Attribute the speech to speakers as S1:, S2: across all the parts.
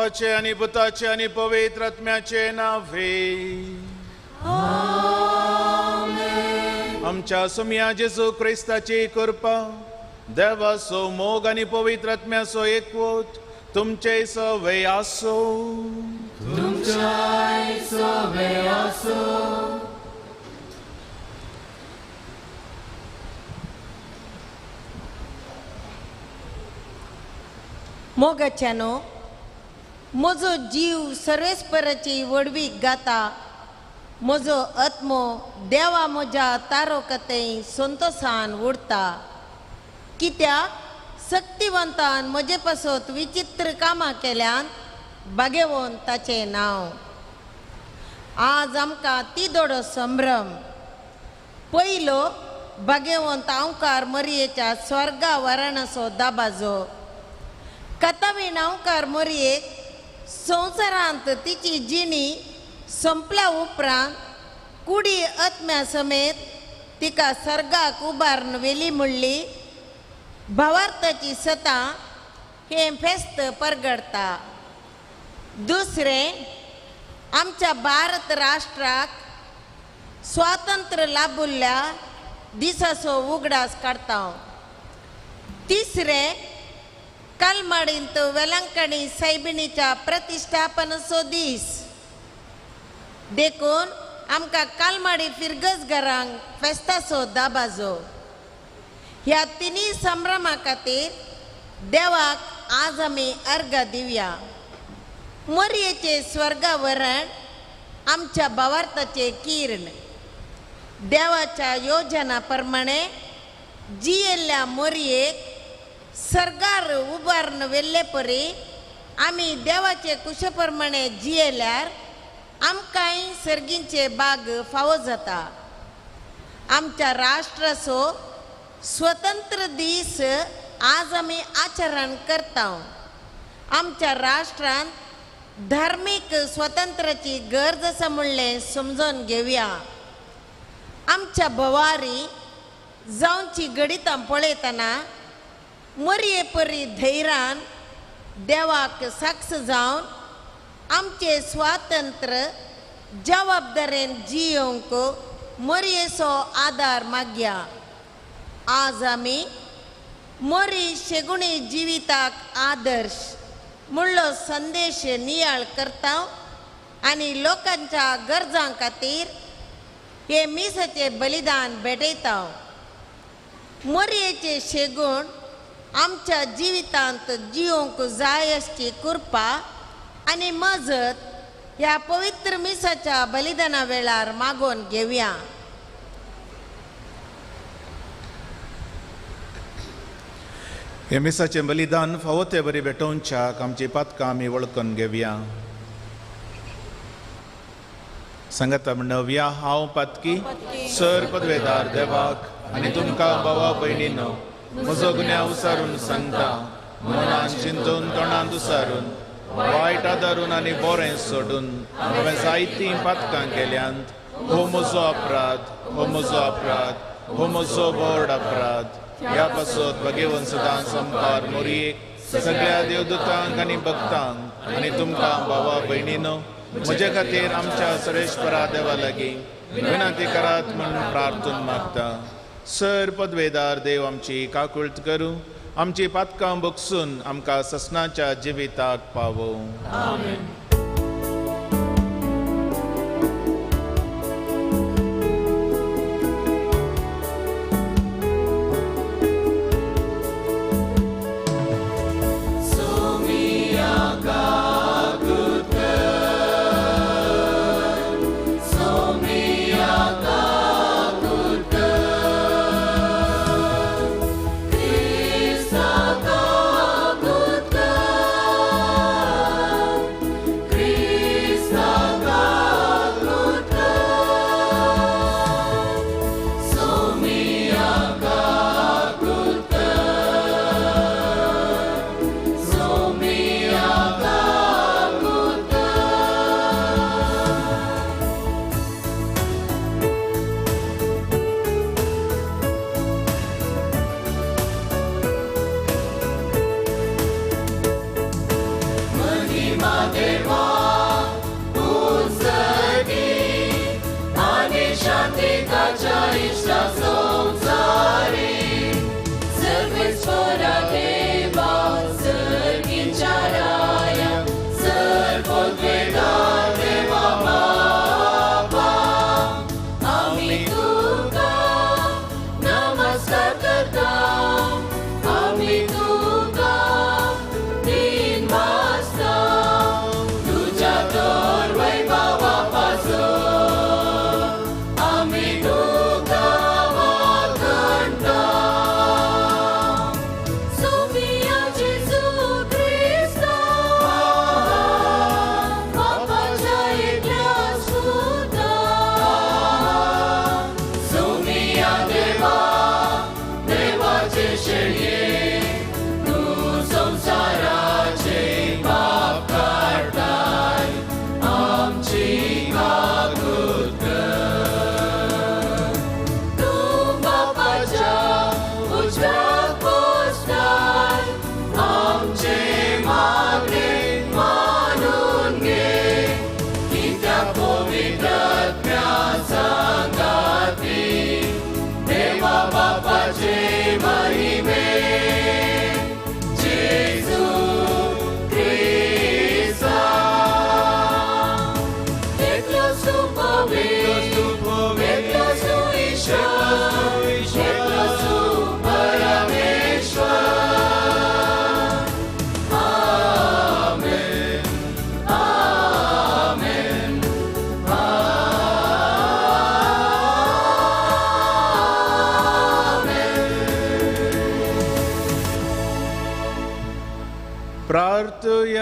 S1: बापाचे आनी पुताचे आनी पवित्र आत्म्याचे नावे. आमच्या सुमया जेजू क्रिस्ताची कृपा, देवाचो मोग आनी पवित्र आत्म्याचो एकवट तुमचे सवे आसो.
S2: तुमच्याय सवे आसो.
S3: मोगाच्यानो, म्हजो जीव सर्वेस्पराची व्हडवीक गाता, म्हजो आत्मो देवा म्हज्या तारोकथें संतोसान उडता. कित्याक सक्तिवंतान म्हजे पासत विचित्र कामां केल्यान बागेवन ताचें नांव. आज आमकां तिदोडो संभ्रम. पयलो बागेवंत आंवकार मरयेच्या स्वर्गा वरणाचो दाबाजो. कथावीण आंवकार मरयेक संवसारांत तिची जिणी संपल्या उपरांत कुडी आत्म्या समेत तिका सर्गाक उबारून व्हेली म्हणली भावार्थाची सता हें फेस्त परगडटा. दुसरें, आमच्या भारत राष्ट्राक स्वातंत्र्य लाभुल्ल्या दिसाचो उगडास काडटा. तिसरें, कलमाडींत वेलंकणी सायबिणीच्या प्रतिश्ठापनाचो दीस. देखून आमकां कालमाडी फिरगज घरांक फेस्ताचो दाबाजो. ह्या तिनूय संभ्रमा खातीर देवाक आज आमी अर्घ दिवया. मरयेचें स्वर्गावरण आमच्या भावार्थाचें किर्ण. देवाच्या योजना प्रमाणे जियेल्ल्या मरयेक सरकार उबारून व्हेल्ले परी आमी देवाचे कुशे प्रमाणे जियेल्यार आमकांय सर्गींचे बाग फावो जाता. आमच्या राष्ट्राचो स्वतंत्र दीस आज आमी आचरण करता. आमच्या राष्ट्रांत धार्मीक स्वतंत्राची गरज आसा म्हणलें समजून घेवया. आमच्या भवारी जावची गणितां पळयतना मरये परी धैर्यान देवाक साक्ष जावन आमचें स्वातंत्र्य जबाबदारेन जियोवंक मरयेचो आदार मागया. आज आमी मरी शेगुणी जिविताक आदर्श म्हणलो संदेश नियाळ करता आनी लोकांच्या गरजां खातीर हे मिसाचें बलिदान भेटयता. मरयेचें शेगूण आमच्या जिवितांत जियोवंक जाय आसची कृपा आनी मजत ह्या पवित्र मिसाच्या बलिदाना वेळार मागोवन घेवया.
S1: हे मिसाचें बलिदान फावो ते बरी भेटोवच्याक आमची पातकां आमी वळखून घेवया. सांगाता म्हणवया, हांव पातकी सर पदवेदार देवाक आनी तुमकां भावा भयणीनो म्हजो गुन्यांव उसारून सांगता. मनान चिंतून तोंडान उसारून वायट आदारून आनी बरें सोडून हांवें जायतीं पातकां केल्यांत. हो म्हजो अपराध, हो म्हजो अपराध, हो म्हजो व्हड अपराध. ह्या पासत भगेवन सदां संपार मोरयेक सगळ्या देवदूतांक आनी भक्तांक आनी तुमकां भावा भयणीनो म्हजे खातीर आमच्या सरेश्वरा देवा लागीं विनंती करात म्हूण प्रार्थून मागता. सर पदवेदार देव आमची काकुळट करूं, आमची पातकां बगसून आमकां ससनाच्या जिविताक पावोवं.
S2: आमेन.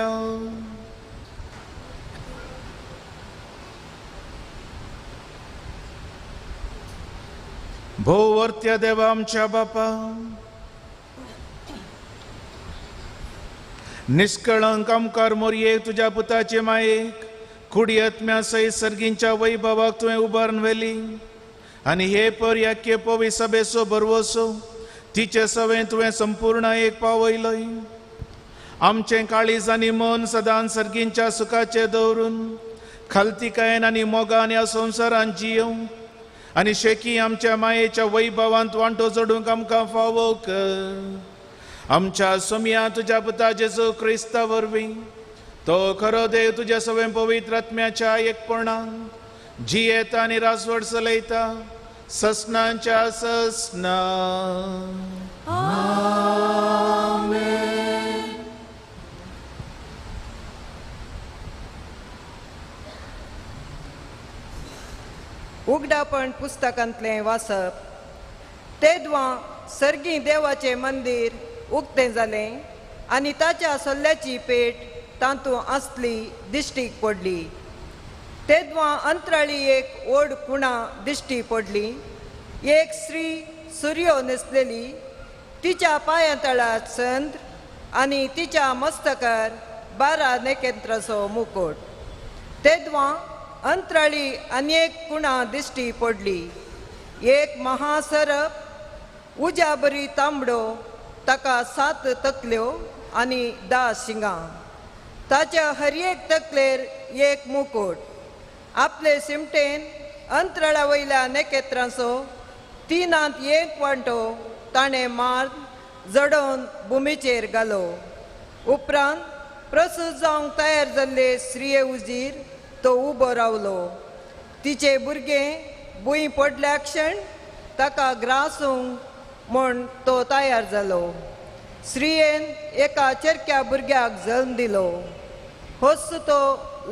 S1: घेवया. भोववर्त्या देवा आमच्या बापा, निष्कळंक आमकार मोरयेक तुज्या पुताचे मायेक कुडयत्म्या सयत सर्गींच्या वैभवाक तुवें उबारून व्हेली आनी हे पर्याक्य पवी सभेचो भरवसो तिचे सवें तुवें संपूर्ण एक पावयलय. आमचें काळीज आनी मन सदां सर्गींच्या सुखाचें दवरून खालतीकायेन आनी मोगान ह्या संवसारान जियोवंक आनी शेकी आमच्या मायेच्या वैभवांत वांटो जोडूंक आमकां फावो कर. आमच्या सोमया तुज्या पुता जेजू क्रिस्ता वरवीं तो खरो देव तुज्या सवें पवित्र आत्म्याच्या एकपणान जियेता आनी राजवट चलयता ससनाच्या ससना.
S4: उगडापण पुस्तकांतलें वाचप. तेदवां सर्गी देवाचें मंदीर उक्तें जालें आनी ताच्या सल्ल्याची पेट तातूंत आसली दिश्टीक पडली. तेदवां अंतराळी एक व्हड कुणा दिश्टी पडली. एक स्त्री सुर्यो न्हेसलेली, तिच्या पांया तळार चंद्र आनी तिच्या मस्तकार 12 नेकेंत्राचो मुकोट. तेदवां अंतराळी आनी एक कुणा दिश्टी पडली. एक महासरप उज्या बरी तांबडो, ताका 7 तकल्यो आनी 10 शिंगां. ताच्या हर एक तकलेर एक मुकोट. आपले सिमटेन अंतराळा वयल्या नेकेत्रांचो 1/3 वांटो ताणें मार जडोवन भुमीचेर घालो. उपरांत प्रसूत जावंक तयार जाल्ले स्त्रिये उजीर तो उबो रावलो. तिचे भुरगें भूंय पडल्या क्षण ताका ग्रासूंक म्हूण तो तयार जालो. स्त्रियेन एका चेरक्या भुरग्याक जल्म दिलो. होच तो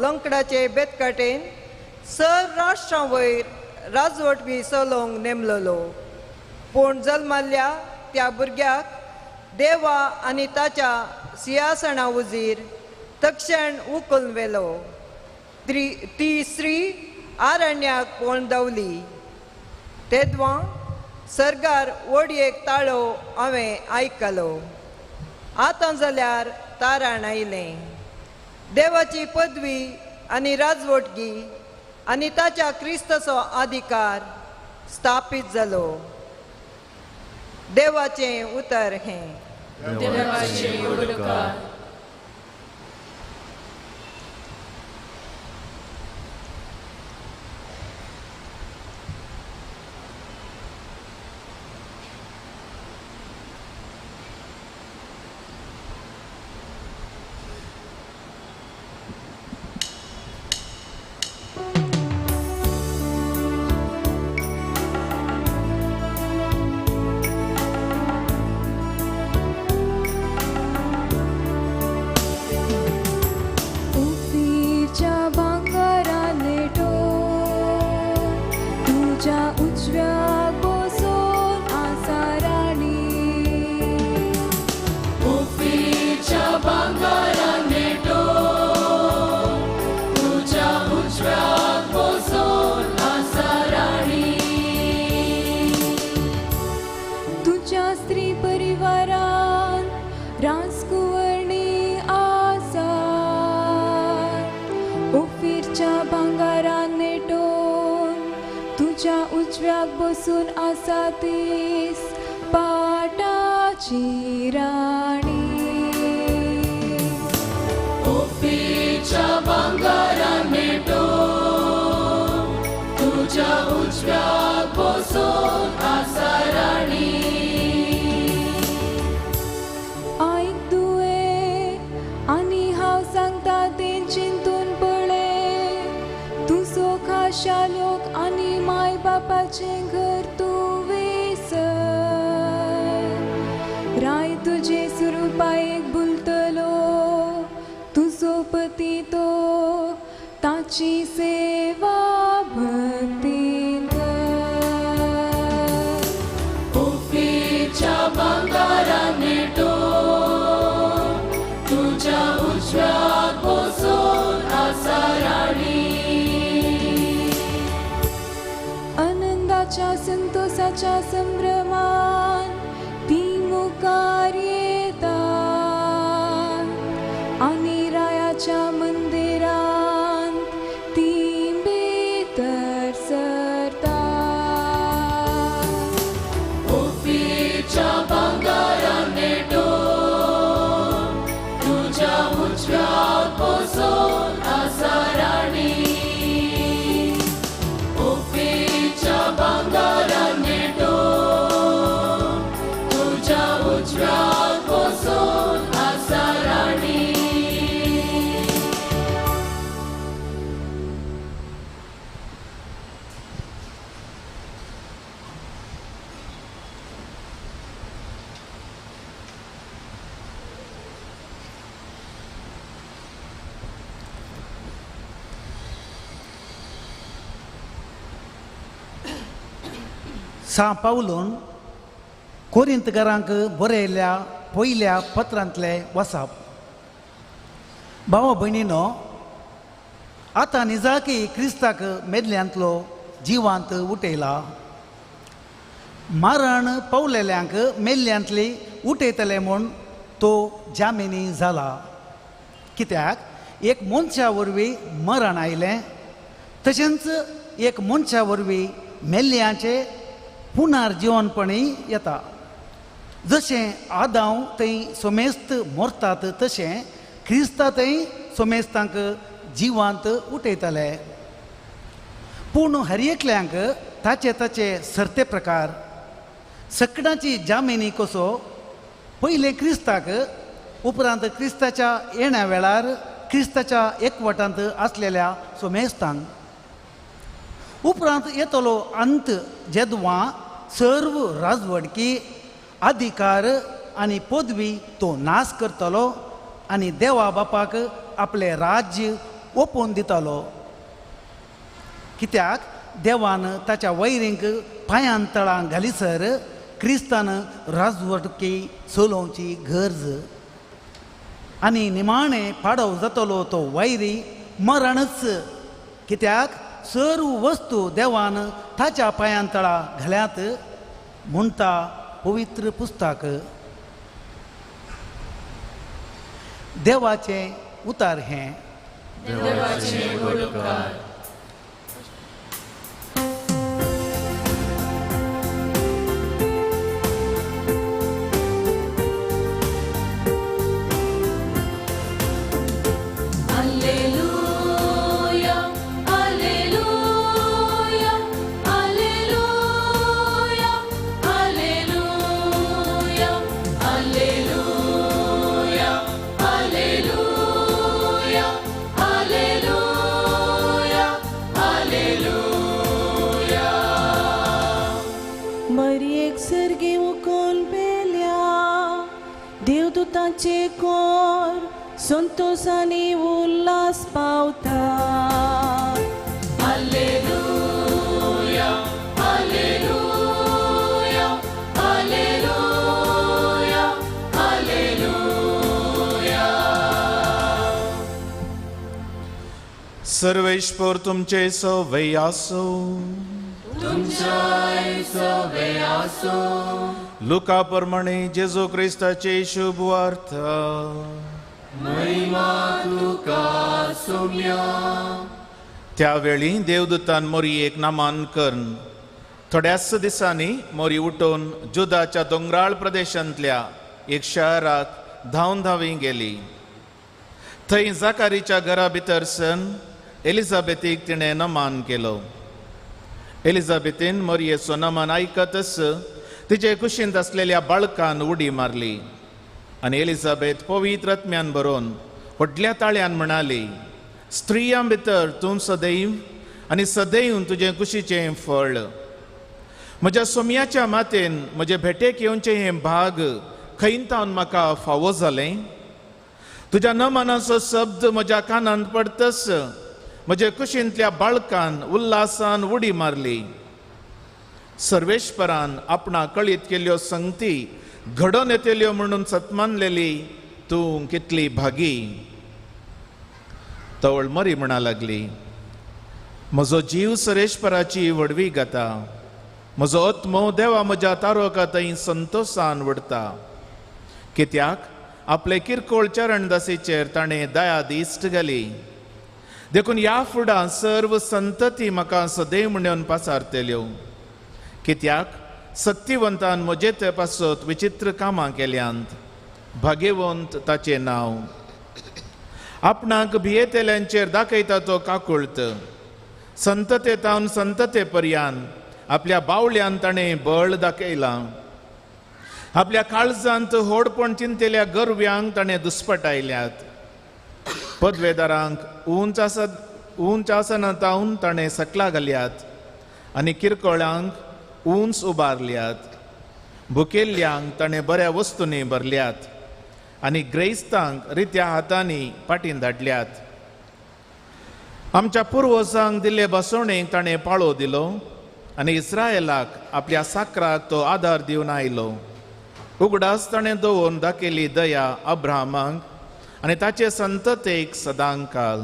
S4: लंकडाचे बेतकाटेन सर राष्ट्रां वयर राजवटवी चलोवंक नेमलेलो. पूण जल्माल्ल्या त्या भुरग्याक देवा आनी ताच्या सिंहासना उजीर तक्षण उखलून व्हेलो. ती स्त्री आरण्याक पळोवन धांवली. तेदवां सर्गार व्हड एक ताळो हांवें आयकलो. आतां जाल्यार तारण आयलें. देवाची पदवी आनी राजवटगी आनी ताच्या क्रिस्ताचो अधिकार स्थापीत जालो. देवाचें उतर हें.
S2: देवाचें उपकार.
S5: बसून आसा तीस पाटाची राणी.
S2: उफीच्या भांगरान नेटोवन तुज्या उजव्याक बसून आसा राणी.
S5: आयक तुवें आनी हांव सांगता तें चिंतून पळय. तुजो खाशा लोक आनी माय बापाचें घर तूं विसर. राय तुजे सुरुपायेक भुलतलो, तुजो पती तो ताची सेवा भक्तीन कर.
S2: उफीच्या भांगरान नेटोवन तुज्या उजव्या
S5: खोशयेच्या संभ्रमान ती मुखार येता आनी रायाच्या मंदिरांत ती भितर सरता.
S2: उफीच्या भांगरान नेटोवन तुज्या उजव्याक बसोवन आसा राणी. उफीच्या भांगरान नेटोवन तुज्या उजव्याक बसोवन आसा राणी.
S6: सां पावलून कोरिंतकारांक बरयल्ल्या पयल्या पत्रांतले वसाप. भावा भयणीनो, आतां निजाकी क्रिस्ताक मेदल्यांतलो जिवांत उठयला. मरण पावलेल्यांक मेल्ल्यांतली उठयतले म्हूण तो जामिनी जाला. कित्याक एक मनशा वरवीं मरण आयलें, तशेंच एक मनशा वरवीं मेल्ल्यांचें पुनर्जिवनपणी येता. जशें आदांव थंय सोमेस्त मरतात तशें क्रिस्ता थंय सोमेस्तांक जिवांत उठयतले. पूण हर एकल्यांक ताचे ताचे सरते प्रकार सकडाची जामिनी कसो पयलें क्रिस्ताक, उपरांत क्रिस्ताच्या येण्या वेळार क्रिस्ताच्या एकवटांत आसलेल्या सोमेस्तांक, उपरांत येतलो अंत जेदवां सर्व राजवडकी अधिकार आनी पदवी तो नाश करतलो आनी देवा बापाक आपलें राज्य ओपून दितलो. कित्याक देवान ताच्या वैरींक पांयान तळां घालीसर क्रिस्तान राजवटकी चलोवची गरज. आनी निमाणें पाडव जातलो तो वैरी मरणच. कित्याक सर्व वस्तू देवान ताच्या पांयान तळा घाल्यात म्हणटा पवित्र पुस्तक. देवाचें उतार हें.
S2: देवाचे व्हड उपकार. Alleluia, Alleluia, Alleluia, Alleluia, Alleluia, Alleluia, Alleluia, Alleluia.
S7: मरयेक सर्गी उकोल पेल्या देवदूतांचे कोर संतोष आनी उल्हास पावता.
S2: Alleluia, Alleluia, Alleluia, Alleluia.
S1: Sarveshwar तुमचे सवय आसो.
S2: तुमच्याय सवे आसो.
S1: लुका प्रमाणे जेजू क्रिस्ताचे शुभ वार्ता.
S2: महिमा तुका सोम्या.
S1: त्यावेळी देवदूतान मोरयेक नामान करून थोड्याच दिसांनी मोरी उठून जुदाच्या दोंगराळ प्रदेशांतल्या एक शहराक धांवन धांवी गेली. थंय जाकारीच्या घरा भितर सन एलिझाबेथीक तिणें नमान केलो. एलिझाबेथीन मोरयेचो नमान आयकतच तिचे कुशींत आसलेल्या बाळकान उडी मारली आनी एलिझाबेथ पवित्र आत्म्यान भरून व्हडल्या ताळ्यान म्हणाली, स्त्रियां भितर तूं सदैव आनी सदैव तुजें कुशीचें फळ. म्हज्या सोम्याच्या मातेन म्हजे भेटेक येवचें हें भाग खंयतावन म्हाका फावो जालें. तुज्या नमनाचो शब्द म्हज्या कानांत पडतच म्हजे कुशींतल्या बाळकान उल्हासान उडी मारली. सर्वेश्वरान आपणा कळीत केल्ल्यो संगती घडोवन येतल्यो म्हणून सतमानलेली तूं कितली भागी. तवळ मरी म्हणा लागली, म्हजो जीव सरेश्वराची व्हडवी गाता, म्हजो आत्मो देवा म्हज्या तारोका थंय संतोशान वडता, कित्याक आपले किरकोळ चरणदासीचेर ताणें दया दिश्ट घाली. देखून ह्या फुडां सर्व संतती म्हाका सदैव म्हणून पासारतल्यो, कित्याक सक्तिवंतान म्हजे ते पासत विचित्र कामां केल्यांत. भाग्यवंत ताचें नांव. आपणाक भियेतल्यांचेर दाखयता तो काकुळत. संतते तावन संतते पर्यान आपल्या बावल्यान ताणें बळ दाखयलां. आपल्या काळजांत होडपण चिंतल्या गरव्यांक ताणें दुस्पटायल्यात. पदवेदारांक उंच आसना तावन ताणें सकला घाल्यात आनी किरकोळांक उंच उबारल्यात. भुकेल्ल्यांक ताणें बऱ्या वस्तूंनी भरल्यात आनी ग्रेस्तांक रित्या हातांनी पाटीन धाडल्यात. आमच्या पुर्वजांक दिल्ले बसवणेक ताणें पाळो दिलो आनी इस्रायलाक आपल्या साकराक तो आदार दिवन आयलो. उगडास ताणें दवरून दाखयली दया अब्राहमाक आनी ताचे संततेक सदांकाल.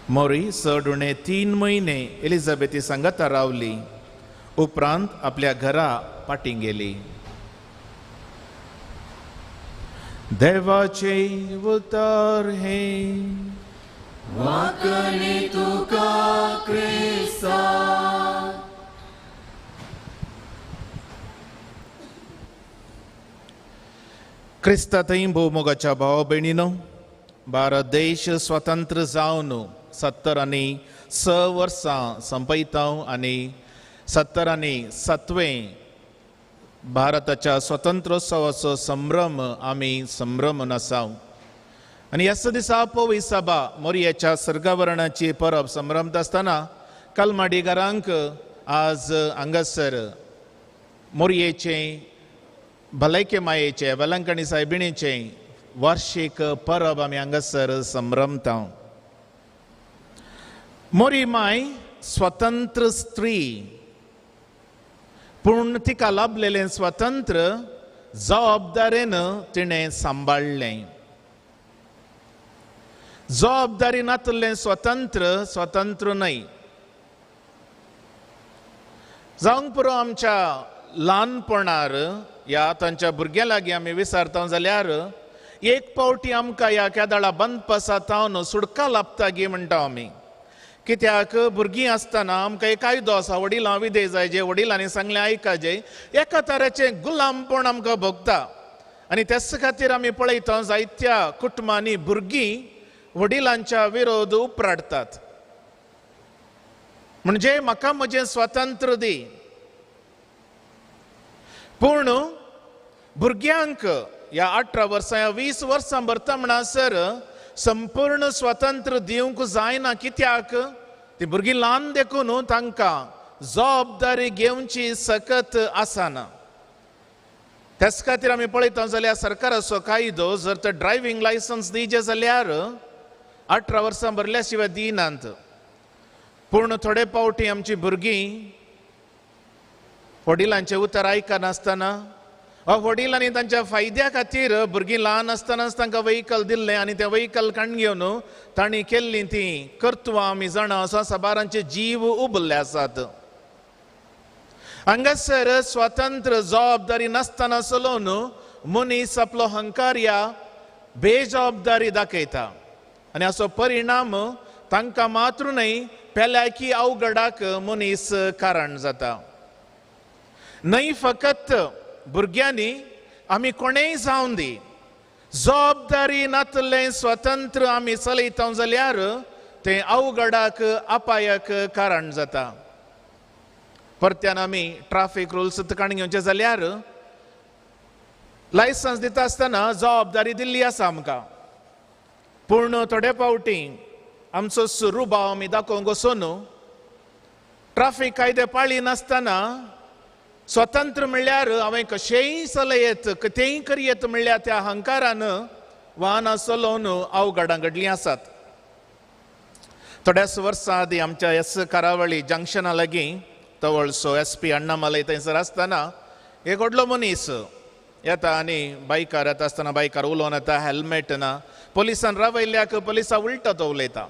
S1: मोरी चड उणे 3 म्हयने एलिझाबेथी सांगाता रावली. उपरांत आपल्या घरा पाटीं गेली. देवाचे उतर हे
S2: वाकणी तुका क्रिस्ता.
S1: क्रिस्ता थंय भोवमोगाच्या भाव भयणीनो, भारत देश स्वतंत्र जावन 76 वर्सां संपयता आनी 77वें भारताच्या स्वतंत्रोत्सवाचो संभ्रम आमी संभ्रमून आसा. आनी ह्याच दिसा पवी सभा मोरयेच्या सर्गावरणाची परब संभ्रमता आसतना कलमाडीकारांक आज हांगासर मोरयेचें भलायके मायेचें वेलंकणी सायबिणीचें वार्षीक परब आमी हांगासर संभ्रमता. मोरी माय स्वतंत्र स्त्री, पूण तिका लाभलेलें स्वतंत्र जबाबदारेन तिणें सांबाळ्ळें. जबाबदारी नातलें स्वतंत्र स्वतंत्र न्हय. जावंक पुरो आमच्या ल्हानपणार ह्या तांच्या भुरग्यां लागीं आमी विचारता जाल्यार एक पावटी आमकां ह्या केदाळा बंदपासा तावन सुटका लाभता गी म्हणटा आमी. कित्याक भुरगीं आसतना आमकां एक कायदो आसा, वडिलां विदे जायजे, वडिलांनी सांगलें आयकाजे, एका तरेचें गुलामपण आमकां भोगता. आनी तेच खातीर आमी पळयता जायत्या कुटुंबांनी भुरगीं वडिलांच्या विरोध उपराडटात. म्हणजे म्हाका म्हजें स्वातंत्र्य दी. पूण भुरग्यांक ह्या 18 वर्सां ह्या 20 वर्सां भरता म्हणसर संपूर्ण स्वातंत्र्य दिवंक जायना. कित्याक ती भुरगीं ल्हान देखून तांकां जबाबदारी घेवची सकत आसना. त्याच खातीर आमी पळयता जाल्यार सरकाराचो कायदो जर तर ड्रायव्हींग लायसन्स दिजे जाल्यार 18 वर्सां भरल्या शिवाय दिनात. पूण थोडे पावटी आमची भुरगीं वडिलांचें उतर आयकनासतना वा वडिलांनी तांच्या फायद्या खातीर भुरगीं ल्हान आसतनाच तांकां व्हेकल दिल्लें आनी तें व्हेकल काडून घेवन तांणी केल्लीं तीं कर्तुवां आमी जाणा आसा साबारांचे जीव उबल्ले आसात. हांगासर स्वतंत्र जबाबदारी नासतना चलोवन मनीस आपलो हंकार ह्या बेजबाबदारी दाखयता आनी हाचो परिणाम तांकां मात्र न्हय पेल्याकी अवघडाक मनीस कारण जाता. न्हय फकत भुरग्यांनी आमी कोणेय जावन दी जबाबदारी नातलें स्वतंत्र आमी चलयता जाल्यार तें अवघडाक अपायाक कारण जाता. परत्यान आमी ट्राफीक रुल्स काडून घेवचे जाल्यार लायसन्स दिता आसतना जबाबदारी दिल्ली आसा आमकां, पूण थोडे पावटी आमचो रुबाव आमी दाखोवंक वचून ट्राफीक कायदे पाळी नासतना स्वतंत्र म्हणल्यार हांवें कशेंय चलयत कितेंय करयत म्हणल्यार त्या हंकारान वाहनां चलोवन अवघडां घडलीं आसात. थोड्याच वर्सां आदीं आमच्या एस कारावळी जंक्शना लागीं तवळसो एस पी अण्णामलय थंयसर आसतना एक व्हडलो मनीस येता आनी बायकार येता आसतना बायकार उलोवन येता, हेल्मेट ना, पोलिसान रावयल्ल्याक पोलिसा उलटा तो उलयता.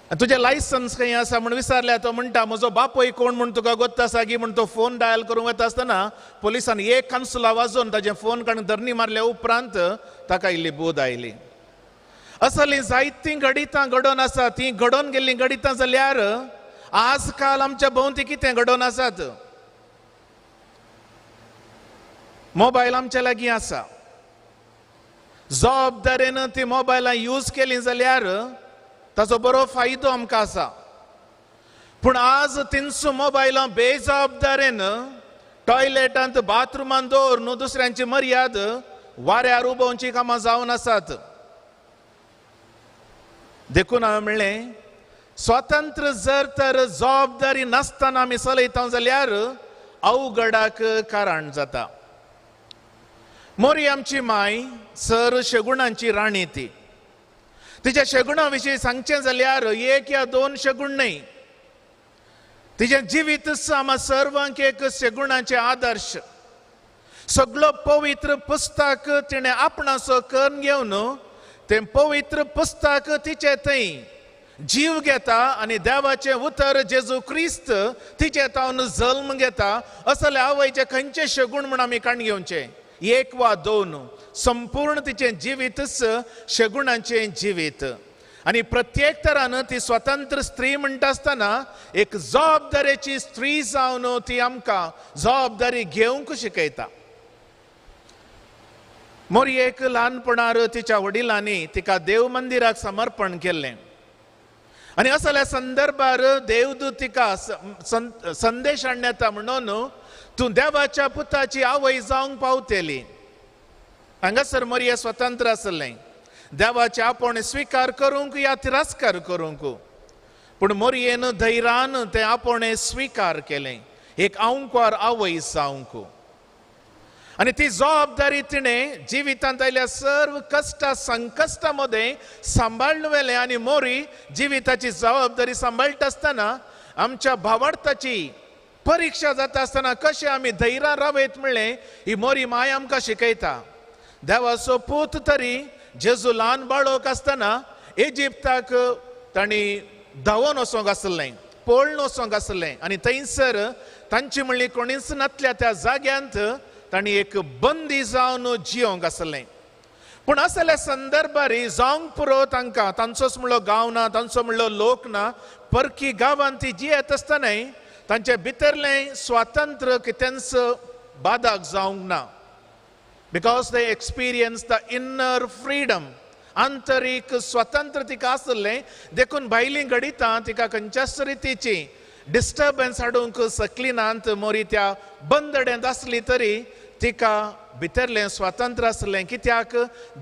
S1: तुजें लायसन्स खंय आसा म्हूण विचारल्यार तो म्हणटा म्हजो बापूय कोण म्हूण तुका गोत्ता आसा गी म्हूण तो फोन डायल करूंक वता आसतना पोलिसान एक कानसुला वाजोवन ताजें फोन काडून धरणी मारल्या उपरांत ताका इल्ली बोध आयली. असलीं जायतीं घडितां घडोवन आसा. तीं घडोवन गेल्लीं घडितां जाल्यार आज काल आमच्या भोंवती कितें घडोवन आसात. मोबायल आमच्या लागीं आसा, जबाबदारेन ती मोबायलां यूज केली जाल्यार ताचो बरो फायदो आमकां आसा. पूण आज तिनसो मोबायलां बेजबाबदारेन टॉयलेटांत बाथरुमांत दवरून दुसऱ्यांची मर्याद वाऱ्यार उबोवची कामां जावन आसात. देखून हांवें म्हणलें स्वतंत्र जर तर जबाबदारी नासतना आमी चलयता जाल्यार अवघडाक कारण जाता. मोरी आमची माय सर शेगुणांची राणी. ती तिच्या शेगुणा विशीं सांगचें जाल्यार एक या दोन शेगुण न्हय, तिचें जिवीत आमा सर्वांक एक शेगुणाचें आदर्श. सगळो पवित्र पुस्तक तिणें आपणाचो करून घेवन तें पवित्र पुस्तक तिचे थंय जीव घेता आनी देवाचें उतर जेजू क्रिस्त तिचे तावन जल्म घेता. असले आवयचे खंयचे शेगूण म्हूण आमी काण घेवचें, एक वा दोन. संपूर्ण तिचें जिवीतच शेगुणाचें जिवीत. आनी प्रत्येक तरान ती स्वतंत्र स्त्री म्हणटा आसतना एक जबाबदारेची स्त्री जावन ती आमकां जबाबदारी घेवंक शिकयता. मोरयेक ल्हानपणार तिच्या वडिलांनी तिका देव मंदिराक समर्पण केल्लें आनी असल्या संदर्भार देवदूत तिका संदेश हाडून म्हणून तूं देवाच्या पुताची आवय जावंक पावतली. हांगासर मोरये स्वतंत्र आसलें, देवाचे आपोवणें स्विकार करूंक या तिरस्कार करूंक. पूण मोरयेन धैर्यान तें आपोवणें स्विकार केलें, एक आंवकार आवय जावंक. आनी ती जबाबदारी तिणें जिवितांत आयिल्ल्या सर्व कश्टा संकश्टा मदें सांबाळून व्हेलें. आनी मोरी जिविताची जबाबदारी सांबाळटा आसतना आमच्या भावार्थाची परिक्षा जाता आसतना कशें आमी धैर्यान रावयत म्हणलें ही मोरी माय आमकां शिकयता. देवाचो पूत तरी जेजू ल्हान बाळक आसतना इजिप्ताक तांणी धांवोन वचोंक आसलें, पळून वचोंक आसलें आनी थंयसर तांची म्हणली कोणीच नातल्या त्या जाग्यांत तांणी एक बंदी जावन जियोंक आसलें. पूण असल्या संदर्भार जावंक पुरो तांकां, तांचोच म्हणलो गांव ना, तांचो म्हणलो लोक ना, परकी गांवांत ती जियेत आसतनाय तांचे भितरलें स्वातंत्र्य कितेंच बादाक जावंक ना. Because they experience the inner freedom, आंतरीक स्वातंत्र्य तिका आसलें. देखून भायलीं घडितां तिका खंयच्याच रितीची डिस्टर्बन्स हाडूंक शकली नात. मोरी त्या बंदड्यांत आसली तरी तिका भितरलें स्वातंत्र्य आसलें. कित्याक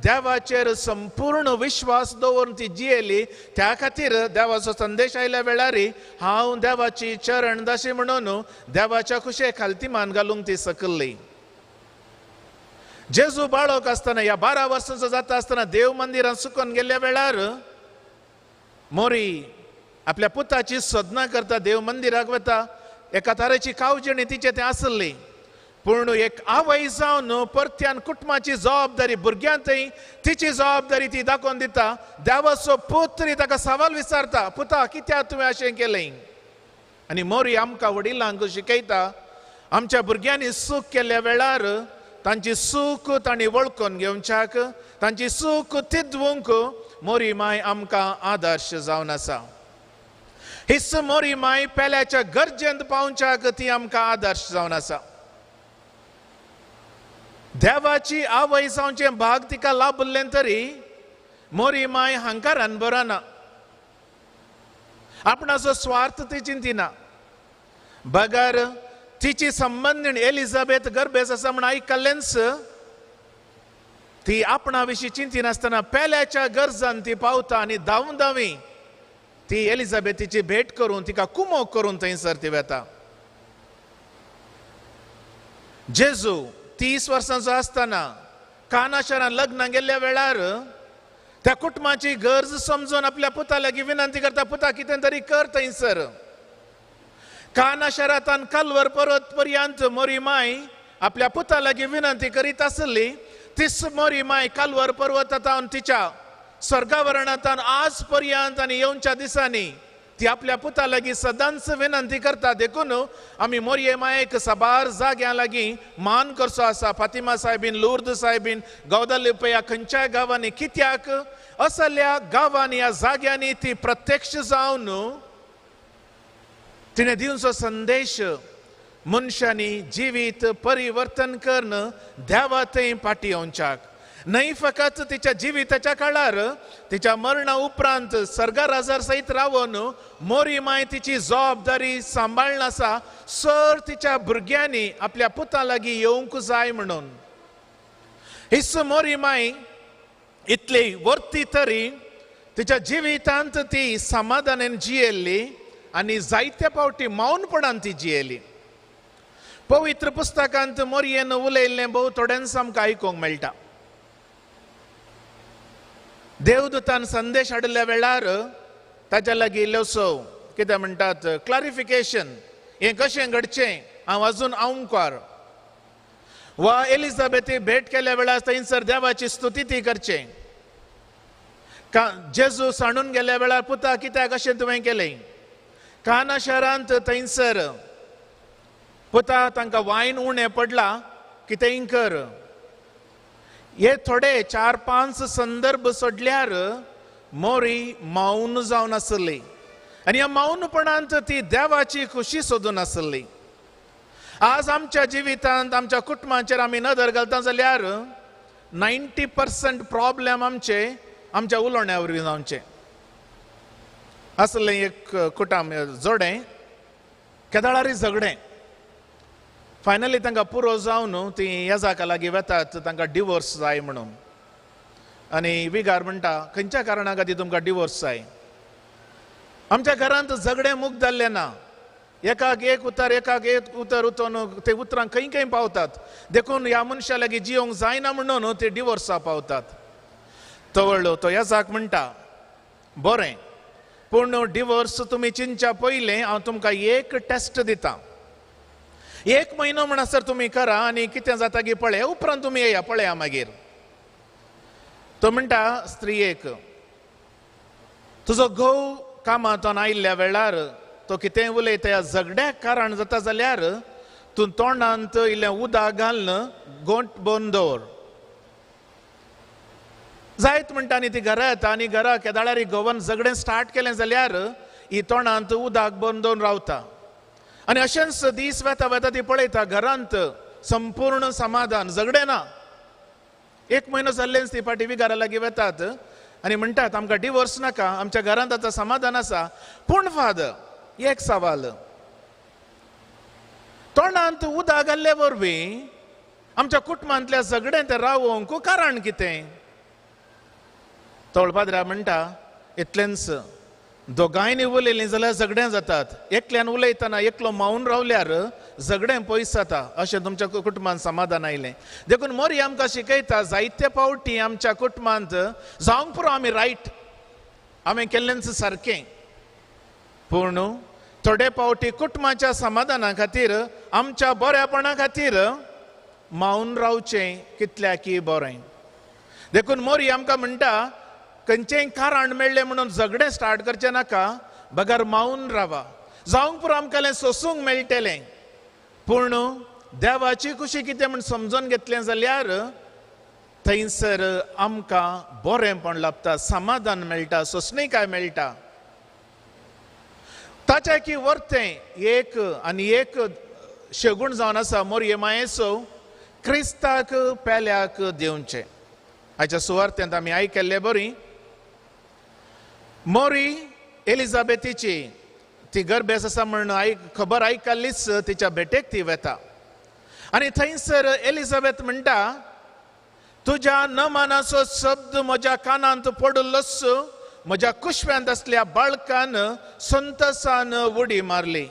S1: देवाचेर संपूर्ण विश्वास दवरून ती जियेली. त्या खातीर देवाचो संदेश आयल्या वेळार हांव देवाची चरण दाशी म्हणून देवाच्या खुशे खालती मान घालूंक ती सकल्ली. जेजू बाळक आसतना ह्या 12 वर्सांचो जाता आसतना देव मंदिरांत सुकून गेल्ल्या वेळार मोरी आपल्या पुताची सदना करता, देव मंदिराक वता. एका तरेची कावजेणी तिचें तें आसली. पूण एक आवय जावन परत्यान कुटुंबाची जबाबदारी भुरग्यांतय तिची जबाबदारी ती दाखोवन दिता. देवाचो पूत तरी ताका सवाल विचारता, पुता कित्याक तुवें अशें केलें? आनी मोरी आमकां वडिलांक शिकयता आमच्या भुरग्यांनी चूक केल्ल्या वेळार तांची चूक तांणी वळखून घेवच्याक, तांची चूक तिदवूंक मोरी माय आमकां आदर्श जावन आसा. हीच मोरी माय पेल्याच्या गरजेंत पावच्याक ती आमकां आदर्श जावन आसा. देवाची आवय जावचें भाग तिका लाभल्लें तरी मोरी माय हांकारान बरना, आपणाचो स्वार्थ ती चिंतिना. बगर तिची संबंदीण एलिझाबेथ गर्भेस आसा म्हूण आयकल्लेंच ती आपणा विशीं चिंतिनासतना पेल्याच्या गरजान ती पावता आनी धांवन धांवी ती एलिझाबेथीची भेट करून तिका कुमोक करून थंयसर ती वता. जेजू 30 वर्सांचो आसतना काना शारांत लग्नाक गेल्ल्या वेळार त्या कुटुंबाची गरज समजून आपल्या पुता लागीं विनंती करता, पुता कितें तरी कर थंयसर. काना शारांत कालवर पर्वत पर्यंत मोरी माय आपल्या पुता लागीं विनंती करीत आसली. तीच मोरी माय कालवर पर्वतान तिच्या स्वर्गावरणांत आज पर्यंत आनी येवच्या दिसांनी ती आपल्या पुता लागीं सदांच विनंती करता. देखून आमी मोरये मायेक साबार जाग्यां लागीं मान करचो आसा. फातिमा साहेबीन, लुर्द साहेबीन, गौदालिपया खंयच्याय गांवांनी, कित्याक असल्या गांवांनी ह्या जाग्यांनी ती प्रत्यक्ष जावन तिणें दिवचो संदेश मनशांनी जिवीत परिवर्तन करून देवा थंय फाटीं येवच्याक. न्हय फकत तिच्या जिविताच्या काळार, तिच्या मरणा उपरांत सर्गा राजार सयत रावन मोरी माय तिची जबाबदारी सांबाळना आसा सर तिच्या भुरग्यांनी आपल्या पुता लागीं येवंक जाय म्हणून. हीच मोरी माय इतली वर्ती तरी तिच्या जिवितांत ती समाधानान जियेल्ली आनी जायते फावटी मौनपणान ती जियेली. पवित्र पुस्तकांत मोरयेन उलयल्लें भोव थोड्यांच आमकां आयकूंक मेळटा. देवदूतान संदेश हाडिल्ल्या वेळार ताच्या लागीं इल्लोसो कितें म्हणटात क्लारिफिकेशन, हें कशें घडचें हांव अजून आंवकार, वा एलिझाबेथी भेट केल्या वेळार थंयसर देवाची स्तुती ती करचें. जेजू सांडून गेल्या वेळार पुता कित्याक अशें तुवें केलें. काना शहरांत थंयसर पुता तांकां वायन उणें पडलां कितेंय कर. हे थोडे 4-5 संदर्भ सोडल्यार मोरी मौन जावन आसली आनी ह्या मौनपणांत ती देवाची खुशी सोदून आसली. आज आमच्या जिवितांत आमच्या कुटुंबाचेर आमी नदर घालता जाल्यार 90% प्रॉब्लेम आमचे आमच्या उलोवण्या वरवीं जावचे. आसलें एक कुटुंब जोडें केदाळारी झगडें, फायनली तांकां पुरो जावन ती येजाका लागीं वेतात, तांकां डिवोर्स जाय म्हणून. आनी विगार म्हणटा खंयच्या कारणा खातीर तुमकां डिवोर्स जाय? आमच्या घरांत झगडें मुक्त जाल्लें ना, एकाक एक उतर एकाक एक उतर उतोवन ते उतरां खंय खंय पावतात, देखून ह्या मनशा लागीं जियोंक जायना म्हणून ते डिवोर्सा पावतात. तवळो तो येजाक म्हणटा बरें, पूण डिवोर्स तुमी चिंतच्या पयलें हांव तुमकां एक टेस्ट दितां. 1 म्हयनो म्हणसर तुमी करा आनी कितें जाता की पळया, उपरांत तुमी येया पळया मागीर. तो म्हणटा स्त्रियेक, तुजो घोव कामांतून आयिल्ल्या वेळार तो कितेंय उलयता ह्या झगड्याक कारण जाता जाल्यार तूं तोंडांत इल्लें उदक घालून गोंट बंद दवर. जायत म्हणटा आनी ती घरा येता आनी घरा केदाळारी घोवान झगडें स्टार्ट केलें जाल्यार ही तोंडांत उदक बंद दवरून रावता. आनी अशेंच दीस वेता वेता ती पळयता घरांत संपूर्ण समाधान, झगडें ना. 1 म्हयनो जाल्लेंच ती फाटीं विगारा लागीं वेतात आनी म्हणटात आमकां डिवोर्स नाका, आमच्या घरांत आतां समाधान आसा. पूण फादर एक सवाल, तोंडांत उदक घाल्ले वरवीं आमच्या कुटुंबांतल्या झगडें तें रावोवंक कारण कितें? तवळ पाद्रा म्हणटा इतलेंच, दोगांयनी उलयलीं जाल्यार झगडें जातात, एकल्यान उलयतना एकलो मावन रावल्यार झगडें पयस जाता. अशें तुमच्या कुटुंबांत समाधान आयलें. देखून मोरी आमकां शिकयता जायते फावटी आमच्या कुटुंबांत जावंक पुरो आमी रायट, हांवें केल्लेंच सारकें, पूण थोडे फावटी कुटुंबाच्या समाधाना खातीर आमच्या बऱ्यापणा खातीर मावन रावचें कितल्याकी बरें. देखून मोरी आमकां म्हणटा खंयचेंय कारण मेळ्ळें म्हणून झगडें स्टार्ट करचें नाका, बगर मावन रावा. जावंक पुरो आमकां सोसूंक मेळटलें, पूण देवाची खुशी कितें म्हूण समजून घेतलें जाल्यार थंयसर आमकां बरेंपण लाभता, समाधान मेळटा, सोंसणीकाय मेळटा. ताच्या की वर्तें एक आनी एक शेगूण जावन आसा मोरये मायेचो क्रिस्ताक पेल्याक दिवचें. हाच्या सुवार्थेंत आमी आयकल्ले बरी मोरी एलिझाबेथीची ती गर्भेस आसा म्हण खबर आयकल्लीच तिच्या भेटेक ती वेता आनी थंयसर एलिझाबेथ म्हणटा तुज्या नमानाचो शब्द म्हज्या कानांत पडिल्लोच, म्हज्या कुशव्यांत आसल्या बाळकान संतसान उडी मारली,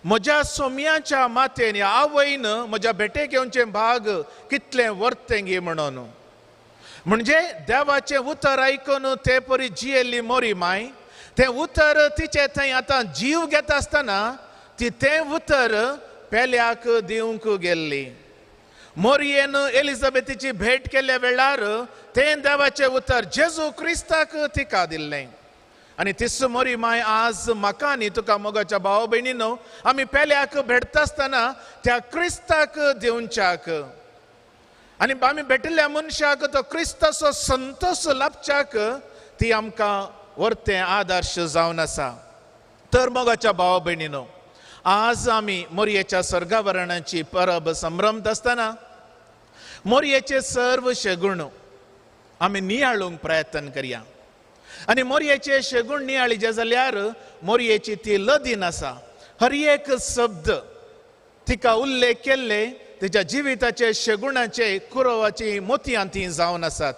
S1: म्हज्या सोम्याच्या मातेन आवयन म्हज्या भेटेक येवचें भाग कितलें वर्तें गे म्हणून. म्हणजे देवाचें उतर आयकून ते परी जियेल्ली मोरी माय तें उतर तिचे थंय आतां जीव घेता आसतना ती तें उतर पेल्याक दिवंक गेल्ली. मोरयेन एलिझाबेथीची भेट केल्ल्या वेळार तें देवाचें उतर जेजू क्रिस्ताक तिका दिल्लें. आनी तीच मोरी माय आज म्हाका आनी तुका मोगाच्या भाव भयणीनो आमी पेल्याक भेटता आसतना त्या क्रिस्ताक दिवच्याक आनी आमी भेटिल्ल्या मनशाक तो क्रिस्ताचो संतोश लाभच्याक ती आमकां वर्तें आदर्श जावन आसा. तर मोगाच्या भाव भयणीनो आज आमी मोरयेच्या स्वर्गावरणाची परब संभ्रमत आसतना मोरयेचे सर्व शेगुण आमी नियाळूंक प्रयत्न करया. आनी मोरयेचे शेगुण नियाळीचे जाल्यार मोरयेची ती लदीन आसा. हर एक शब्द तिका उल्लेख केल्ले तिच्या जिविताचे शेगुणाचे कुरवाची मोतयां ती जावन आसात.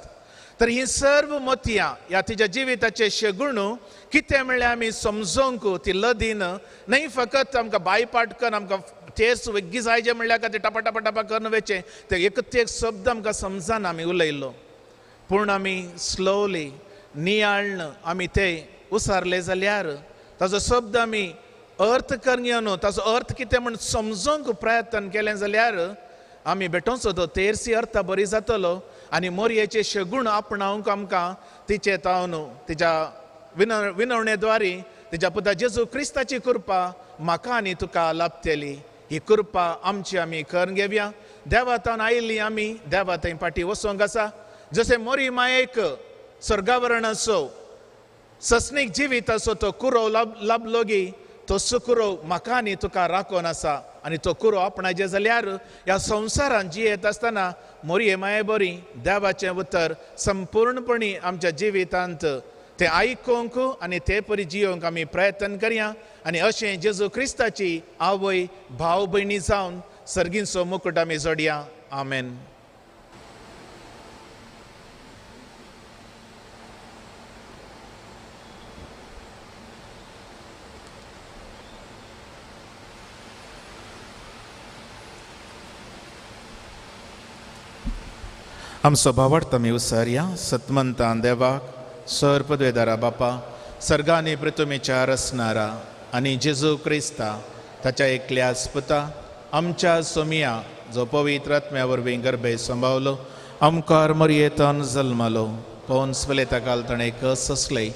S1: तर ही सर्व मोतयां ह्या तिच्या जिविताचे शेगुण कितें म्हणल्यार आमी समजोंक ती लदीन न्हय फकत आमकां बायपाट करून आमकां तेच वेग्गी जायचे म्हणल्यार ते टपा टपा टपा करून वयचें ते एक एक शब्द आमकां समजना आमी उलयल्लो, पूण आमी स्लोली नियाळ्ण आमी ते उसारले जाल्यार ताजो शब्द आमी अर्थ करून घेवन ताजो अर्थ कितें म्हण समजोंक प्रयत्न केलें जाल्यार आमी भेटोवचो तो तेरसी अर्थ बरी जातलो आनी मोरयेचे शेगुण आपणावंक आमकां तिचे तावन तिच्या विनवणेद्वारी तिच्या पुता जेजू क्रिस्ताची कृपा म्हाका आनी तुका लाभतली. ही कृपा आमची आमी करून घेवया. देवा तावन आयिल्ली आमी देवा थंय फाटीं वचोंक आसा. जशें मोरी मायेक स्वर्गावरणाचो सस्नीक जिविताचो तो कुरोव लाभलो गी तो सुकुरोव म्हाका आनी तुका राखोन आसा आनी तो कुरो आपणाचे जाल्यार ह्या संवसारान जियेत आसतना मोरये माये बरी देवाचें उतर संपूर्णपणी आमच्या जिवितांत तें आयकूंक आनी ते परी जियोंक आमी प्रयत्न करया. आनी अशें जेजू क्रिस्ताची आवय भाव भयणी जावन सर्गींचो मुकुट आमी जोडया. आमेन. आमचो भावार्थ आमी उसारया. सतमंतान देवाक सर पदवेदारा बापा सर्गांनी पृथ्वीच्या रचणारा आनी जेजू क्रिस्ता ताच्या एकल्याच पुता आमच्या सोमिया जो पवित्र आत्म्या वरवीं गर्भे संभावलो आमकार मरयेतान जल्मालो पोन्स पळयता काल ताणें कस सोंसले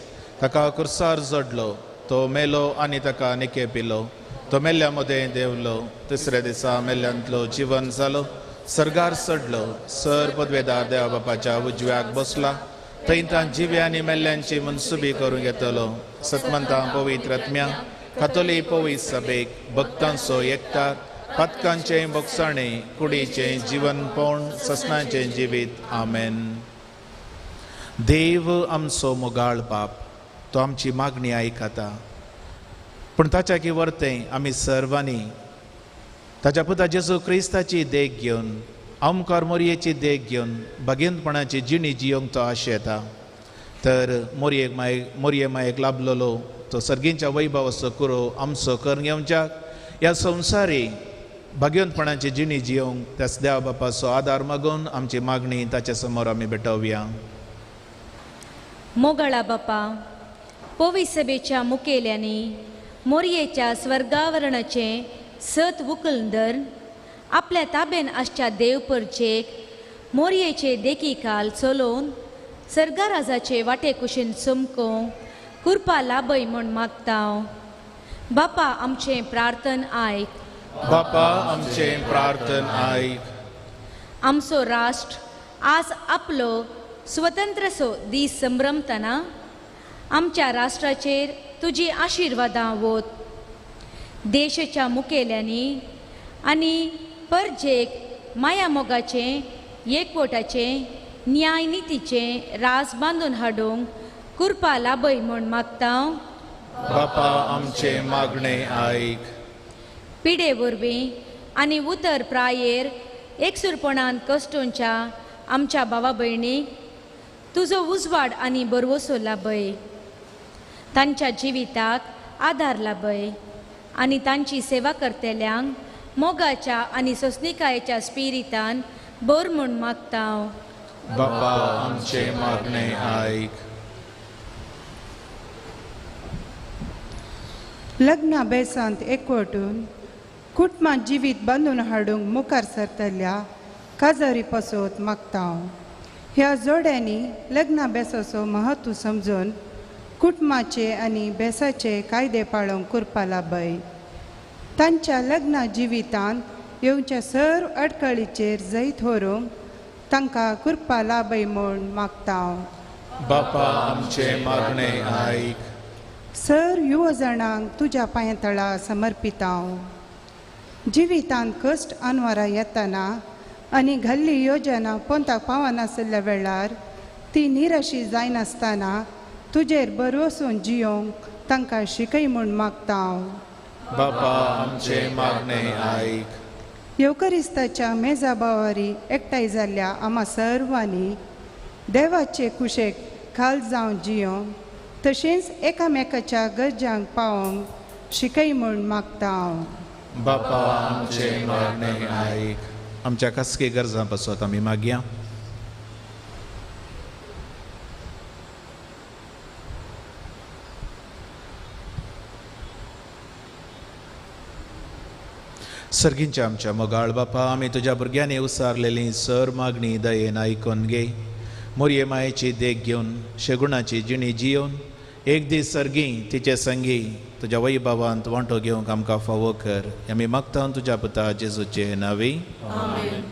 S1: ताका कुर्सार जोडलो तो मेलो आनी ताका निके पिलो तो मेल्ल्या मदें देंवलो तिसऱ्या दिसा मेल्ल्यांतलो जिवन जालो सर्गार चडलो सर पदवेदार देवा बापाच्या उजव्याक बसला थंय तां जिव्या आनी मेल्ल्यांची मनसुबी करूंक येतलो. सतमंतां पवित्र आत्म्या कातोली पवित्र सभेक भक्तांचो एकतार पातकांचें बोगसाणें कुडीचें जिवनपण ससनाचें जिवीत. आमेन. देव आमचो मोगाळ बाप तो आमची मागणी आयकता, पूण ताच्या की वर्तें आमी सर्वांनी ताच्या पुता जेजू क्रिस्ताची देख घेवन आमकार मोरयेची देख घेवन भागेंतपणाची जिणी जियोंक तो आशेता. तर मोरये मायेक लाभलेलो तो सर्गींच्या वैभवाचो कुरो आमचो करून घेवच्याक ह्या संवसारी भाग्यवंतपणाची जिणी जियोंक त्याच देवा बापाचो आदार मागून आमची मागणी ताच्या समोर आमी भेटोवया.
S8: मोगाळा बापा, पवी सभेच्या मुखेल्यांनी मोरयेच्या स्वर्गावरणाचें सत उकलून धर आपल्या ताबेन आसच्या देव परचेक मोरयेचे देखी खाल चलोवन सर्गाराजाचे वाटे कुशीन चमको कृपा लाभय म्हूण मागता. बापा आमचें प्रार्थन आयक.
S1: बापा आमचें प्रार्थन आयक.
S8: आमचो राष्ट्र आज आपलो स्वतंत्रसो दीस संभ्रमतना आमच्या राष्ट्राचेर तुजी आशिर्वादां वोत. देशाच्या मुखेल्यांनी आनी परजेक माया मोगाचें एकवटाचें न्याय नितीचें राज बांदून हाडूंक कृपा लाभय म्हूण मागता.
S1: बापा आमचें मागणें आयक.
S8: पिडे वरवीं आनी उतर प्रायेर एकसूरपणान कश्टोंच्या आमच्या भावा भयणीक तुजो उजवाड आनी बरवसो लाभय. तांच्या जिविताक आदार लाभय आनी तांची सेवा करतल्यांक मोगाच्या आनी सोंसणिकायेच्या स्पिरितान बर म्हूण मागता.
S1: बापा आमचें मागणें आयक.
S9: लग्ना बेसांत एकवटून कुटुंबां जिवीत बांदून हाडूंक मुखार सरतल्या काजारी पासत मागता. ह्या जोड्यांनी लग्ना बेसाचो महत्व समजून कुटुंबाचे आनी बेसाचे कायदे पाळोवंक कृपा लाभय. तांच्या लग्ना जिवितांत येवच्या सर्व अडकळीचेर जैत व्हरूंक तांकां कृपा लाभय म्हूण मागता.
S1: बापा आमचे मागणे आयक.
S9: सर युव जाणांक तुज्या पांया तळा समर्पिता. जिवितांत कश्ट अनवरा येतना आनी घाल्ली योजना पोंताक पावनासल्या वेळार ती निराशी जायनासतना तुजेर भरवसून जियोंक तांकां शिकय म्हूण मागता.
S1: बापा आमचे मागणे आयक.
S9: येवकरिस्ताच्या मेजा बावारी एकठांय जाल्ल्या आमा सर्वांनी देवाचे कुशेक खाल जावन जियोंक तशेंच एकामेकाच्या गरजांक पावोवंक शिकय म्हूण मागता.
S1: बापा आमचे मागणे आयक. आमच्या खासगी गरजां पासत आमी मागया. सर्गींच्या आमच्या मोगाळ बापा, आमी तुज्या भुरग्यांनी उसारलेली सर मागणी दयेन आयकून घे. मोरये मायेची देख घेवन शेगुणाची जिणी जियोवन एक दीस सर्गी तिचे संगी तुज्या वैभवांत वांटो घेवंक आमकां फावो कर. आमी मागता तुज्या पुता जेजूचे नांवी.
S2: आमेन.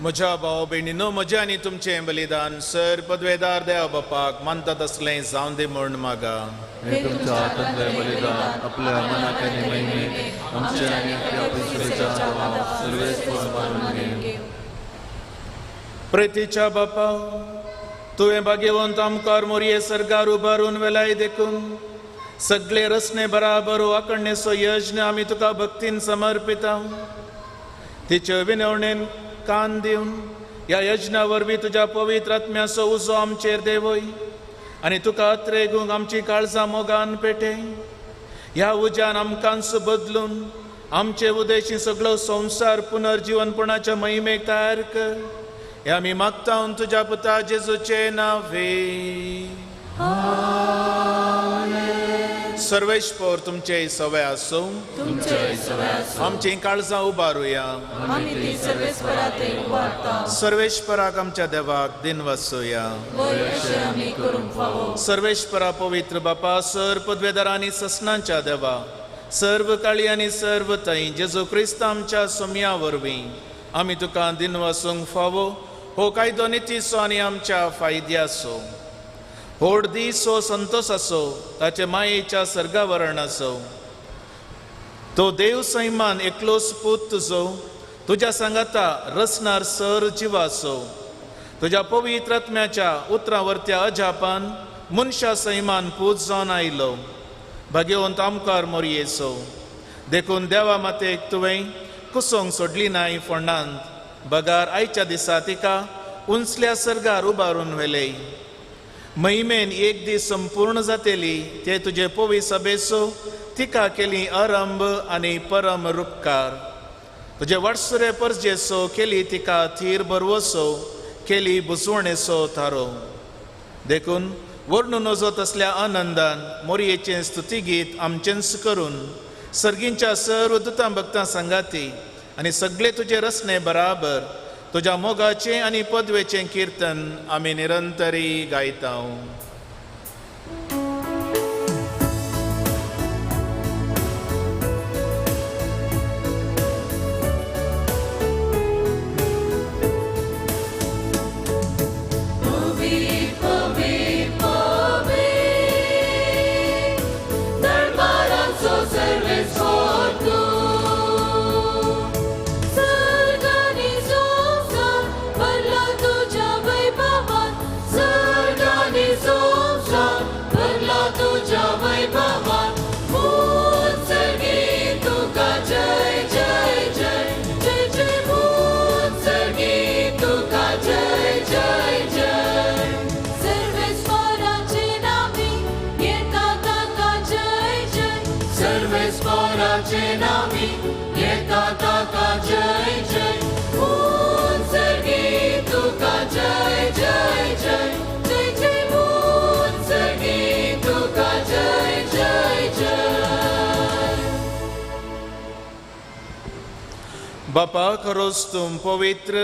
S1: म्हज्या भाव भयणीनो, म्हजें आनी तुमचें बलिदान सर पदवेदार देव बापाक मानता तसलें जावन दी म्हूण मागा.
S2: हे तुमच्या हातांतलें बलिदान आपल्या मनाक आनी महिमेक आमच्या आनी आपल्या पवित्र सर्वेस्पर मानून घेवं.
S1: प्रेतीच्या बापा, तुवें भाग्यवंत आमकार मोरये सरकार उबारून वेलाय देखून सगळे रसने बराबर आकडणेचो यज्ञ आमी तुका भक्तीन समर्पिता. तिचे विनवणेन कान दिवन ह्या यज्ञा वरवीं तुज्या पवित्र आत्म्याचो उजो आमचेर देवय आनी तुका अत्रेगूंक आमची काळजां मोगान पेटे. ह्या उज्यान आमकांच बदलून आमचे उदेशी सगळो संवसार पुनर्जीवनपणाच्या महिमेक तयार कर. हे आमी मागता तुज्या पुता जेजूचे नांवे. सर्वेश्वर तुमचे सवे आसूं. आमची काळजां उबारुया. सर्वेश्वराक आमच्या देवाक दिन वसुया. सर्वेश्वरा पवित्र बापा, सर पदवेदार आनी ससनांच्या देवा, सर्व काळी आनी सर्व थंय जेजू क्रिस्त आमच्या सोम्या वरवीं आमी तुका दिन वसूंक फावो हो कायदो नितीचो आनी आमच्या फायद्याचो. होड दीस हो संतोष आसो ताचे मायेच्या सर्गावरण आसो. तो देव सैमान एकलोच पूत तुजो तुज्या सांगाता रसनार सर जिवाचो तुज्या पवित्र आत्म्याच्या उतरां वरत्या अजापान मनशा सैमान पूत जावन आयलो भाग्यवंत आमकार मोरयेचो. देखून देवा मातेक तुवें कुसोंक सोडली नाय फोंडांत बगार आयच्या दिसा तिका उंचल्या सर्गार उबारून व्हेले. महिमेन एक दीस संपूर्ण जातेली ते तुजे पवी सभेचो तिका केली आरंभ आनी परम रुपकार. तुजे वाटसुरे परजेचो केली तिका थीर बरवसो केली बुजवणेचो थारो. देखून वर्णू नजो तसल्या आनंदान मोरयेचें स्तुतीगीत आमचेंच करून सर्गींच्या सर्व दुतां भक्तां सांगाती आनी सगळे तुजे रसने बराबर तुज्या मोगाचें आनी पदवेचें किर्तन आमी निरंतरी गायता. बापा खरोच तूं पवित्र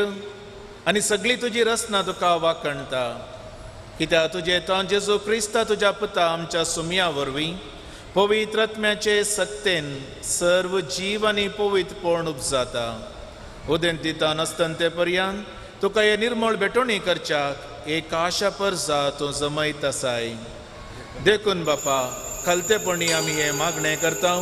S1: आनी सगळी तुजी रचना तुका वाखणता कित्याक तुजें तो जेजू क्रिस्ता तुज्या पुता आमच्या सुमया वरवीं पवित्र आत्म्याचे सक्तेन सर्व जीव आनी पवित्रपण उपजाता. उदेंत नासतन ते पर्यंत तुका हे निर्मळ भेटवणी करच्याक एक आशा परजा तूं जमयत आसाय. देखून बापा खालतेपणी आमी हें मागणें करता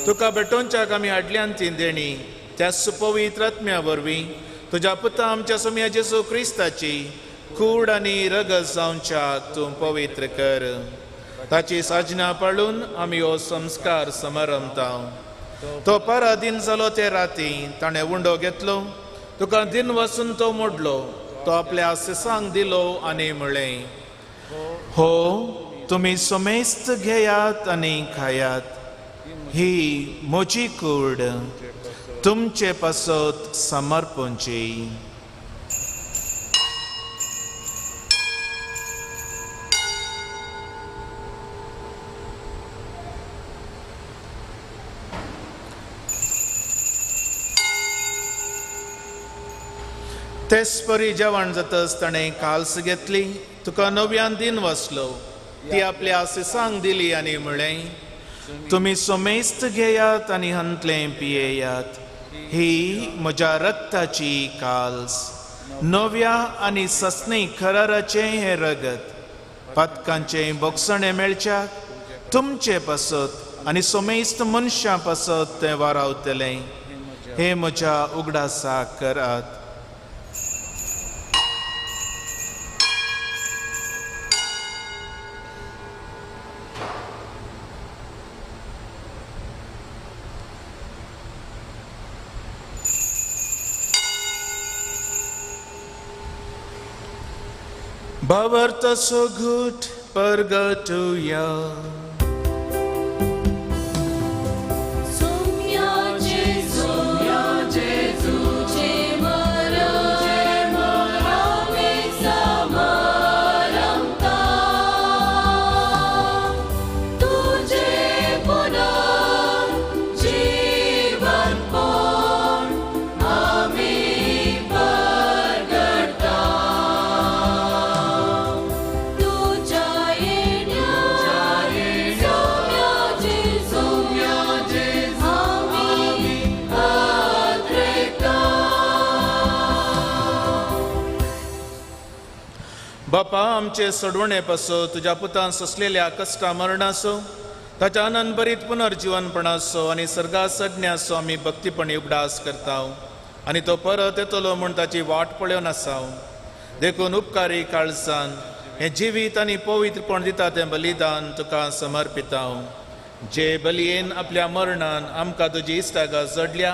S1: तुका भेटोवच्याक आमी हाडल्यान ती देणी त्या पवित्र आत्म्या वरवीं तुज्या पुता आमच्या सुमया जेजू क्रिस्ताची कूड आनी रगत जावच्याक तूं पवित्र कर. ताची साजना पाळून आमी हो संस्कार समारंभता. तो पराधीन जालो ते राती ताणें उंडो घेतलो तुका दिन वसून तो मोडलो तो आपल्या सिसांक दिलो आनी म्हळें, हो तुमी समेस्त घेयात आनी खायात, ही म्हजी कूड तुमचे पासत समर्पणची. तेच परी जेवण जातच ताणें काल्स घेतली तुका नव्यान दिन वसलो ती आपल्या सिसांक दिली आनी म्हळें, तुमी समेस्त घेयात आनी हंतलें पियेयात, ही म्हज्या रक्ताची काल्स नव्या आनी ससनी खराराचें हें रगत पातकांचें बोगसणें मेळच्याक तुमचे पासत आनी समेस्त मनशां पासत तें वारावतलें. हें म्हज्या उगडासाक करात. भावार्थ सोगूट परगटुया. बापा आमचे सोडवणे पासो तुज्या पुतान सोंसलेल्या कश्टा मरणाचो ताच्या अनंतभरीत पुनर्जिवनपणाचो आनी सर्गा सज्ञाचो आमी भक्तीपणी उगडास करता आनी तो परत येतलो म्हूण ताची वाट पळोवन आसा. देखून उपकारी काळजान हें जिवीत आनी पवित्रपण दिता तें बलिदान तुका समर्पिता. जे बलयेन आपल्या मरणान आमकां तुजी इश्टागत जोडल्या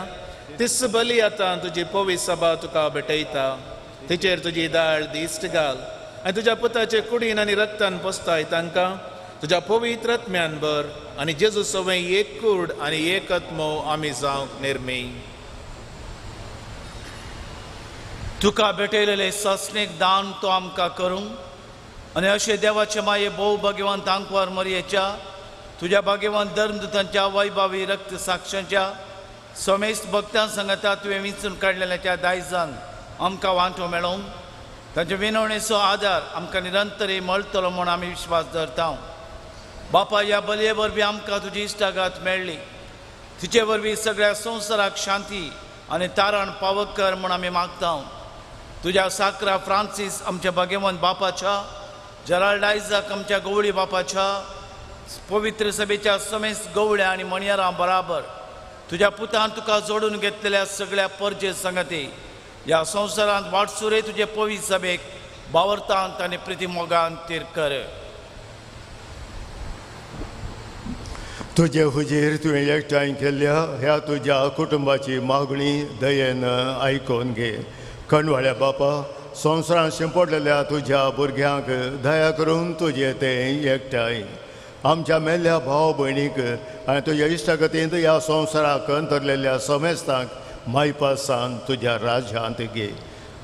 S1: तीच बली आतां तुजी पवित्र सभा तुका भेटयता. तिचेर तुजी दाळ दिश्ट घाल आनी तुज्या पुताचे कुडीन आनी रक्तान पोसताय तांकां तुज्या पवित्र आत्म्यान भर आनी जेजू सवें एक कूड आनी एक आत्मो आमी जावंक निर्मी.
S10: तुका भेटयलेले सस्नेक दान तो आमकां करूंक आनी अशें देवाचे माये भोव भाग्यवंत आंकवार मरयेच्या तुज्या भाग्यवंत धर्मदूतांच्या वैभावी रक्त साक्षांच्या समेस्त भक्तां सांगता तुवें विंचून काडलेल्या त्या दायजान आमकां वांटो मेळोवंक तांच्या विनवणेचो आदार आमकां निरंतर मेळटलो म्हूण आमी विश्वास धरता. बापा, ह्या बलये वरवीं आमकां तुजी इश्टागत मेळ्ळी, तिचे वरवीं सगळ्या संवसाराक शांती आनी तारण पावक कर म्हूण आमी मागता. तुज्या साकरा फ्रांसीस आमच्या भाग्यवंत बापाच्या, जेराल्ड आयजाक आमच्या गवळी बापाच्या, पवित्र सभेच्या समेस्त गवळ्या आनी मणयारां बराबर तुज्या पुतान तुका जोडून घेतलेल्या सगळ्या परजे संगती ह्या संवसारांत वाटसुरे तुजे पवित्र सभेक बावरतांत आनी प्रितीमोगान तीर कर.
S11: तुजे हुजीर तुवें एकठांय केल्ल्या ह्या तुज्या कुटुंबाची मागणी दयेन आयकून घे. कणवाळ्या बापा, संवसारांत शिंपडलेल्या तुज्या भुरग्यांक दया करून तुजे तें एकठांय आमच्या मेल्ल्या भाव भयणीक आनी तुज्या इश्टागतींत ह्या संवसाराक अंतरलेल्या समेस्तांक मायपासान तुज्या राज्यांत घे.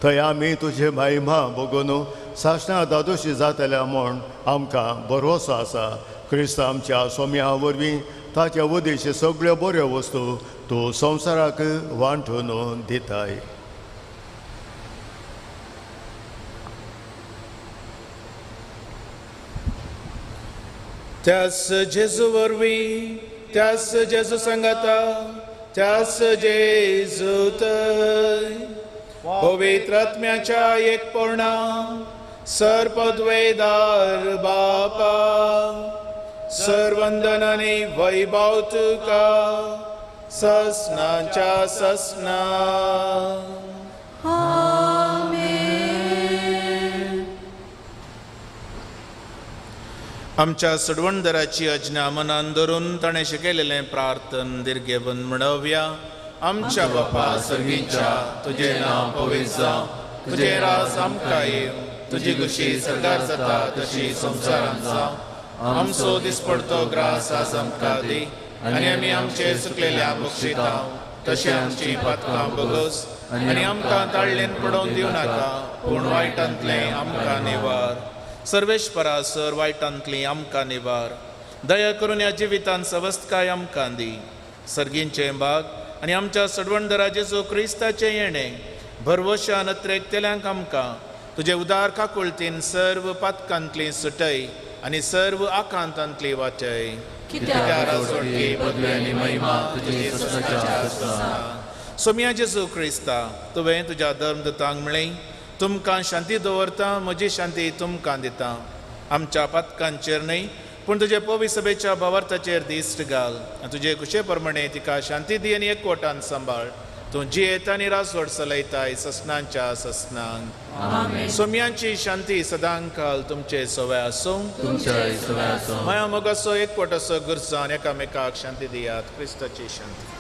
S11: थंय आमी तुजे महिमा भोगून सासणां दादोशी जातल्या म्हूण आमकां भरवसो आसा. क्रिस्त आमच्या सोम्या वरवीं ताच्या उद्देश सगळ्यो बऱ्यो वस्तू तूं संवसाराक वांटून दिताय.
S1: त्यास जेजू वरवीं, त्यास जेजू सांगाता, त्यास जेजू थंय पवित्र आत्म्याच्या एकपणा सर्पद्वेदार बापा सर्वंदन आनी वैभव तुका ससनाच्या ससना. आमच्या सडवणदाराची अज्ञा मनान धरून ताणें शिकयलेलें प्रार्थन दिर्घेवन म्हणोवया. आमच्या बापा सर्गीच्या, तुजें नांव पवित्र जावं, तुजें राज आमकां येवं, तुजी खुशी सरकार जाता तशी संवसारांत जावं. आमचो दिसपडतो ग्रास आज आमकां दी आनी आमी आमचे चुकलेल्या बक्षिता तशें आमची पातकां बगस आनी आमकां ताळ्ळेन पडोवन दिवं नाका, पूण वायटांतलें आमकां निवार. सर्वेश्वरा सर वायटांतली आमकां निवार. दया करून ह्या जिवितांत सवस्तकाय आमकां दी. सर्गींचें भाग आनी आमच्या सडवणदारा जेजू क्रिस्ताचें येणें भरवशान अत्रेकतेल्यांक आमकां तुजे उदार काकुळतीन सर्व पातकांतली सुटय आनी सर्व आकांतांतली वाचय. सोम्या जेजू क्रिस्ता, तुवें तुज्या धर्मदूतांक म्हळें, तुमकां शांती दवरता, म्हजी शांती तुमकां दिता. आमच्या पातकांचेर न्हय पूण तुजे पवित्र सभेच्या भावार्थाचेर दिश्ट घाल आनी तुजे खुशे प्रमाणे तिका शांती दी आनी एकवटान सांबाळ. तूं जियेता आनी राजवट चलयताय ससनांच्या ससनांक. सोम्यांची शांती सदांकाल तुमचे सवय आसूं. माया मोगाचो एकवटाचो गरजान एकामेकाक शांती दियात. क्रिस्ताची शांती.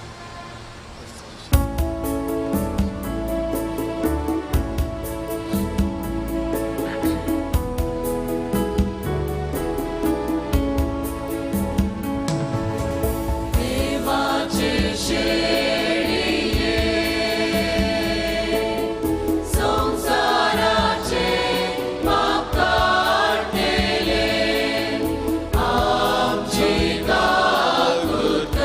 S12: संसाराचे पाप काडटेले आमची काकुळट.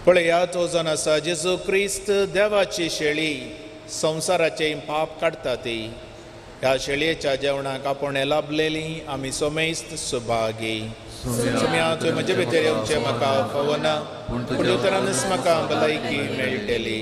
S1: पळयात तो जावन आसा जेजू क्रिस्त देवाची शेळी संवसाराचे पाप काडटा ती. ह्या शेळयेच्या जेवणाक आपोवणें लाभलेली आमी सोमेस्त सुभागी. सोम्या तुवें म्हजे भितर येवचें म्हाका फावना, पूण उतरानच म्हाका भलायकी मेळटली.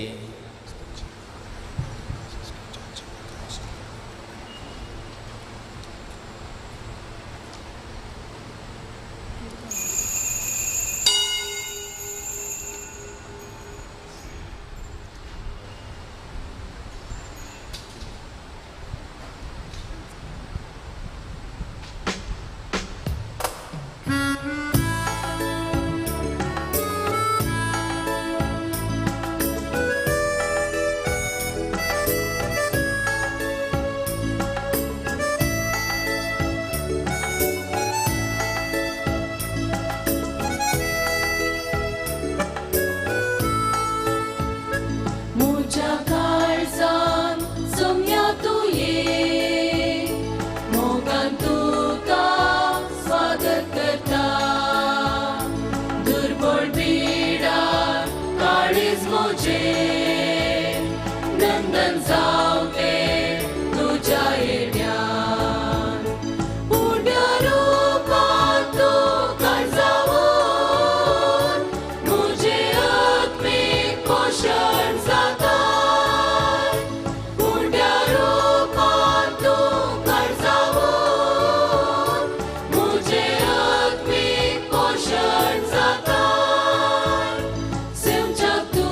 S12: Simchak tu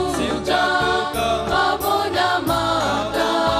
S12: ka, pavona mata.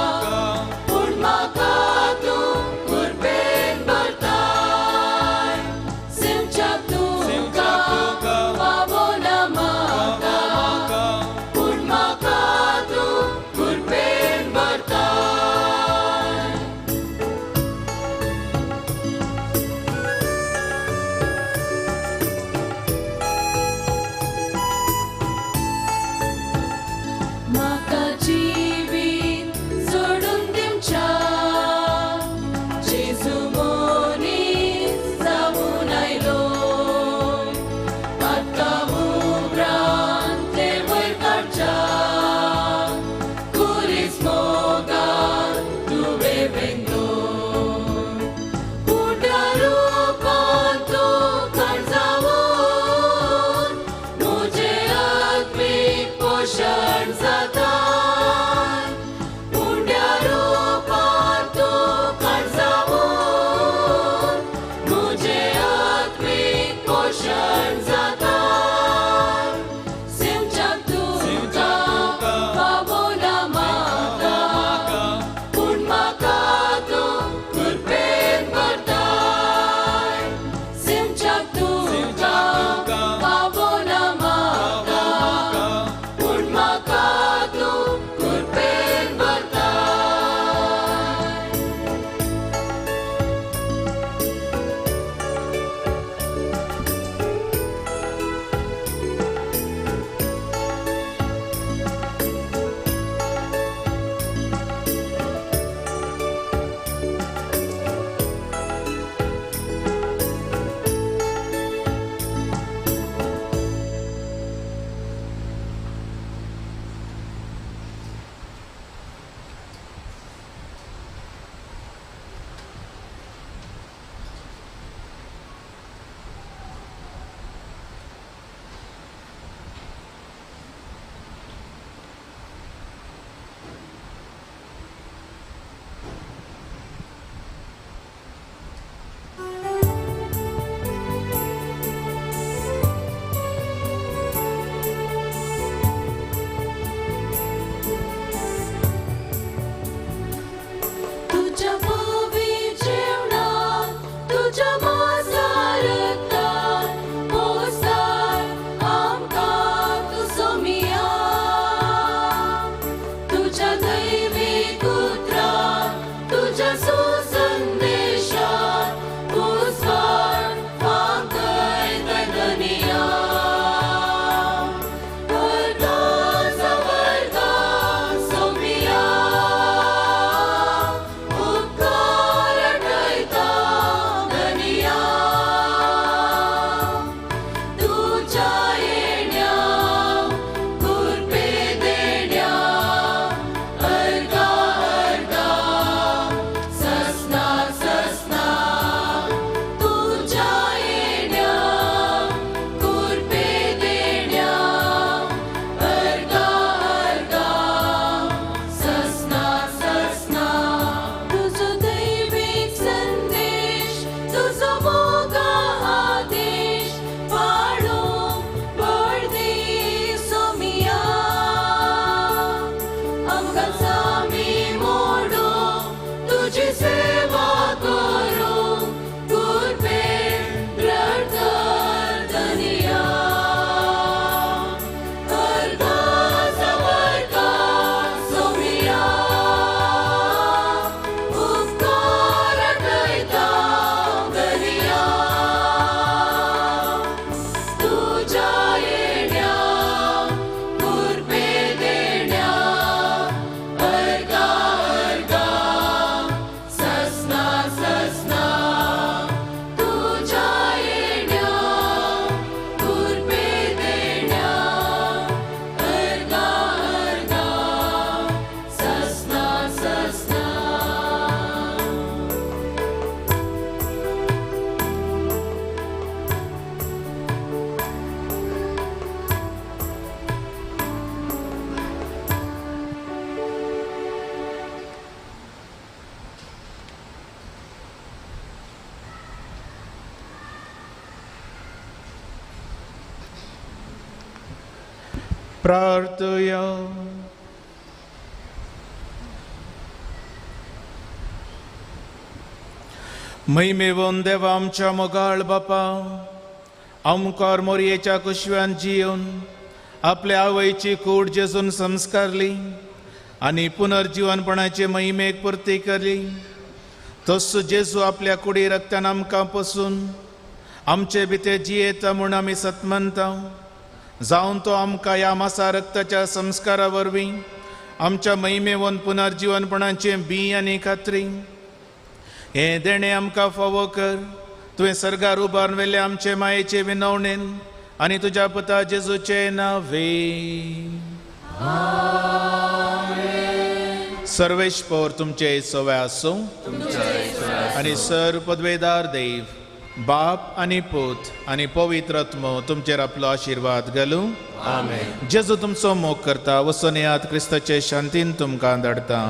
S1: प्रार्थया. महिमेवन देवा आमच्या मोगाळ बापा, आमकार मोरयेच्या कुशव्यान जिवन आपल्या आवयची कूड जेजून संस्कारली आनी पुनर्जिवनपणाचे महिमेक पुर्ती केली. तस्सो जेजू आपल्या कुडी रक्तान आमकां पसून आमचे भितर जियेता म्हूण आमी सतमनता. जावन तो आमकां ह्या मासा रक्ताच्या संस्कारा वरवीं आमच्या महिमेवन पुनर्जिवनपणाचें बी आनी खात्री हें देणें आमकां फावो कर. तुवें सर्गार उबारून व्हेलें आमचे मायेचे विनवणेन आनी तुज्या पुता जेजूचे नांवे. सर्वेश पौर तुमचे सवय आसूं आनी सर पदवेदार देव बाप आनी पूत आनी पवित्र आत्मो तुमचेर आपलो आशिर्वाद घालूं.
S11: आमेन.
S1: जेजू तुमचो मोग करता. वचून येयात, क्रिस्ताचे शांतीन तुमकां धाडटा.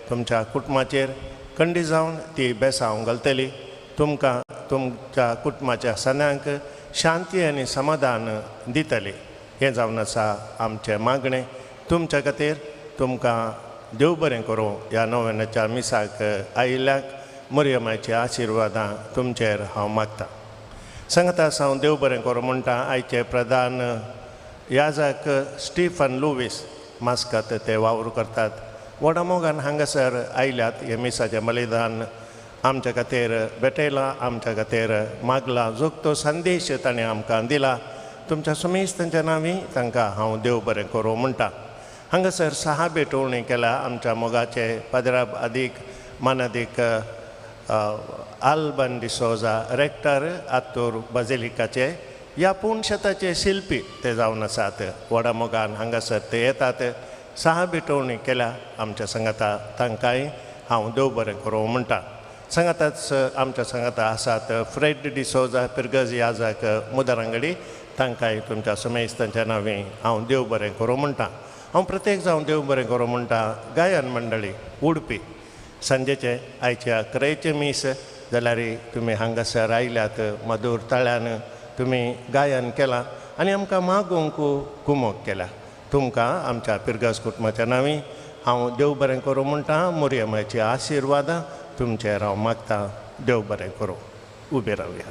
S11: तुमच्या कुटुंबाचेर खंडी जावन ती बेसांव घालतली. तुमकां तुमच्या कुटुंबाच्या सन्यांक शांती आनी समाधान दितली. हें जावन आसा आमचें मागणें तुमच्या खातीर. तुमकां देव बरें करूं. ह्या नव्याच्या मिसाक आयिल्ल्याक मरियमाच्या आशिर्वादां तुमचेर हांव मागतां. सांगता आसा हांव देव बरें करूं म्हणटा. आयचे प्रधान याजक स्टीफन लुवीस मास्कात ते वावर करतात. व्हडा मोगान हांगासर आयल्यात. हे मिसाचें बलिदान आमच्या खातीर भेटयलां, आमच्या खातीर मागला. जोगतो संदेश ताणें आमकां दिला. तुमच्या सुमेश तांच्या नांवी तांकां हांव देव बरें करूं म्हणटा. हांगासर सहा भेटवणी केल्या आमच्या मोगाचे पाद्राब आदीक मानादीक आल्बन डिसोजा रेक्टर आत्तूर बाजिलिकाचे ह्या पूण शेताचे शिल्पी ते जावन आसात. व्हडा मोगान हांगासर ते येतात. सहा भेटवणी केल्या आमच्या सांगाता. तांकांय हांव देव बरें करूं म्हणटा. सांगाताच आमच्या सांगाता आसात फ्रेड डिसोजा पिरगज याजक मुदरांगडी. तांकांय तुमच्या सुमेस्तांच्या नांवी हांव देव बरें करूं म्हणटा. हांव प्रत्येक जावन देव बरें करूं म्हणटा. गायन मंडळी उडपी सांजेचे आयच्या अकरायचें मीस जाल्यार तुमी हांगासर आयल्यात. मधूर ताळ्यान तुमी गायन केलां आनी आमकां मागूंक कुमोक केल्या. तुमकां आमच्या पिरगज कुटुंबाच्या नांवी हांव देव बरें करूं म्हणटा. मोरयमाची आशिर्वादां तुमचेर हांव मागतां. देव बरें करूं. उबें रावया.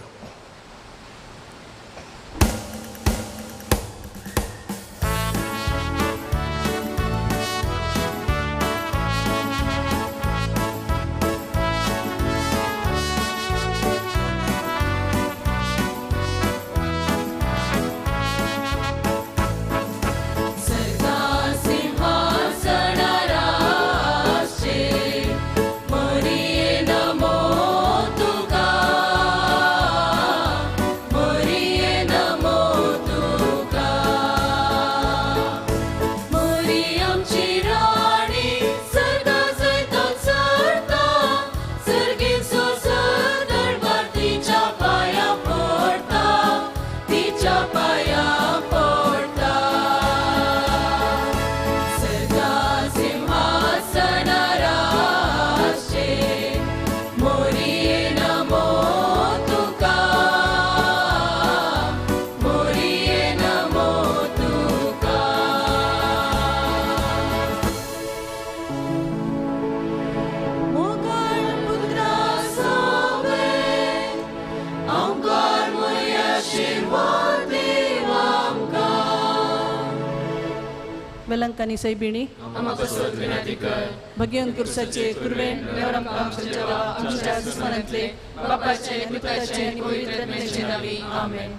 S7: वेलंकानी सैबिणी
S12: आमकां पासत विनंती कर.
S7: भगेवन कुर्साचे कुर्वेन देवर आमकां आमच्या देवा आमच्या दुस्मानांतले बापाचे पुताचे आनी पवित्र आत्म्याचे नांवी आमेन.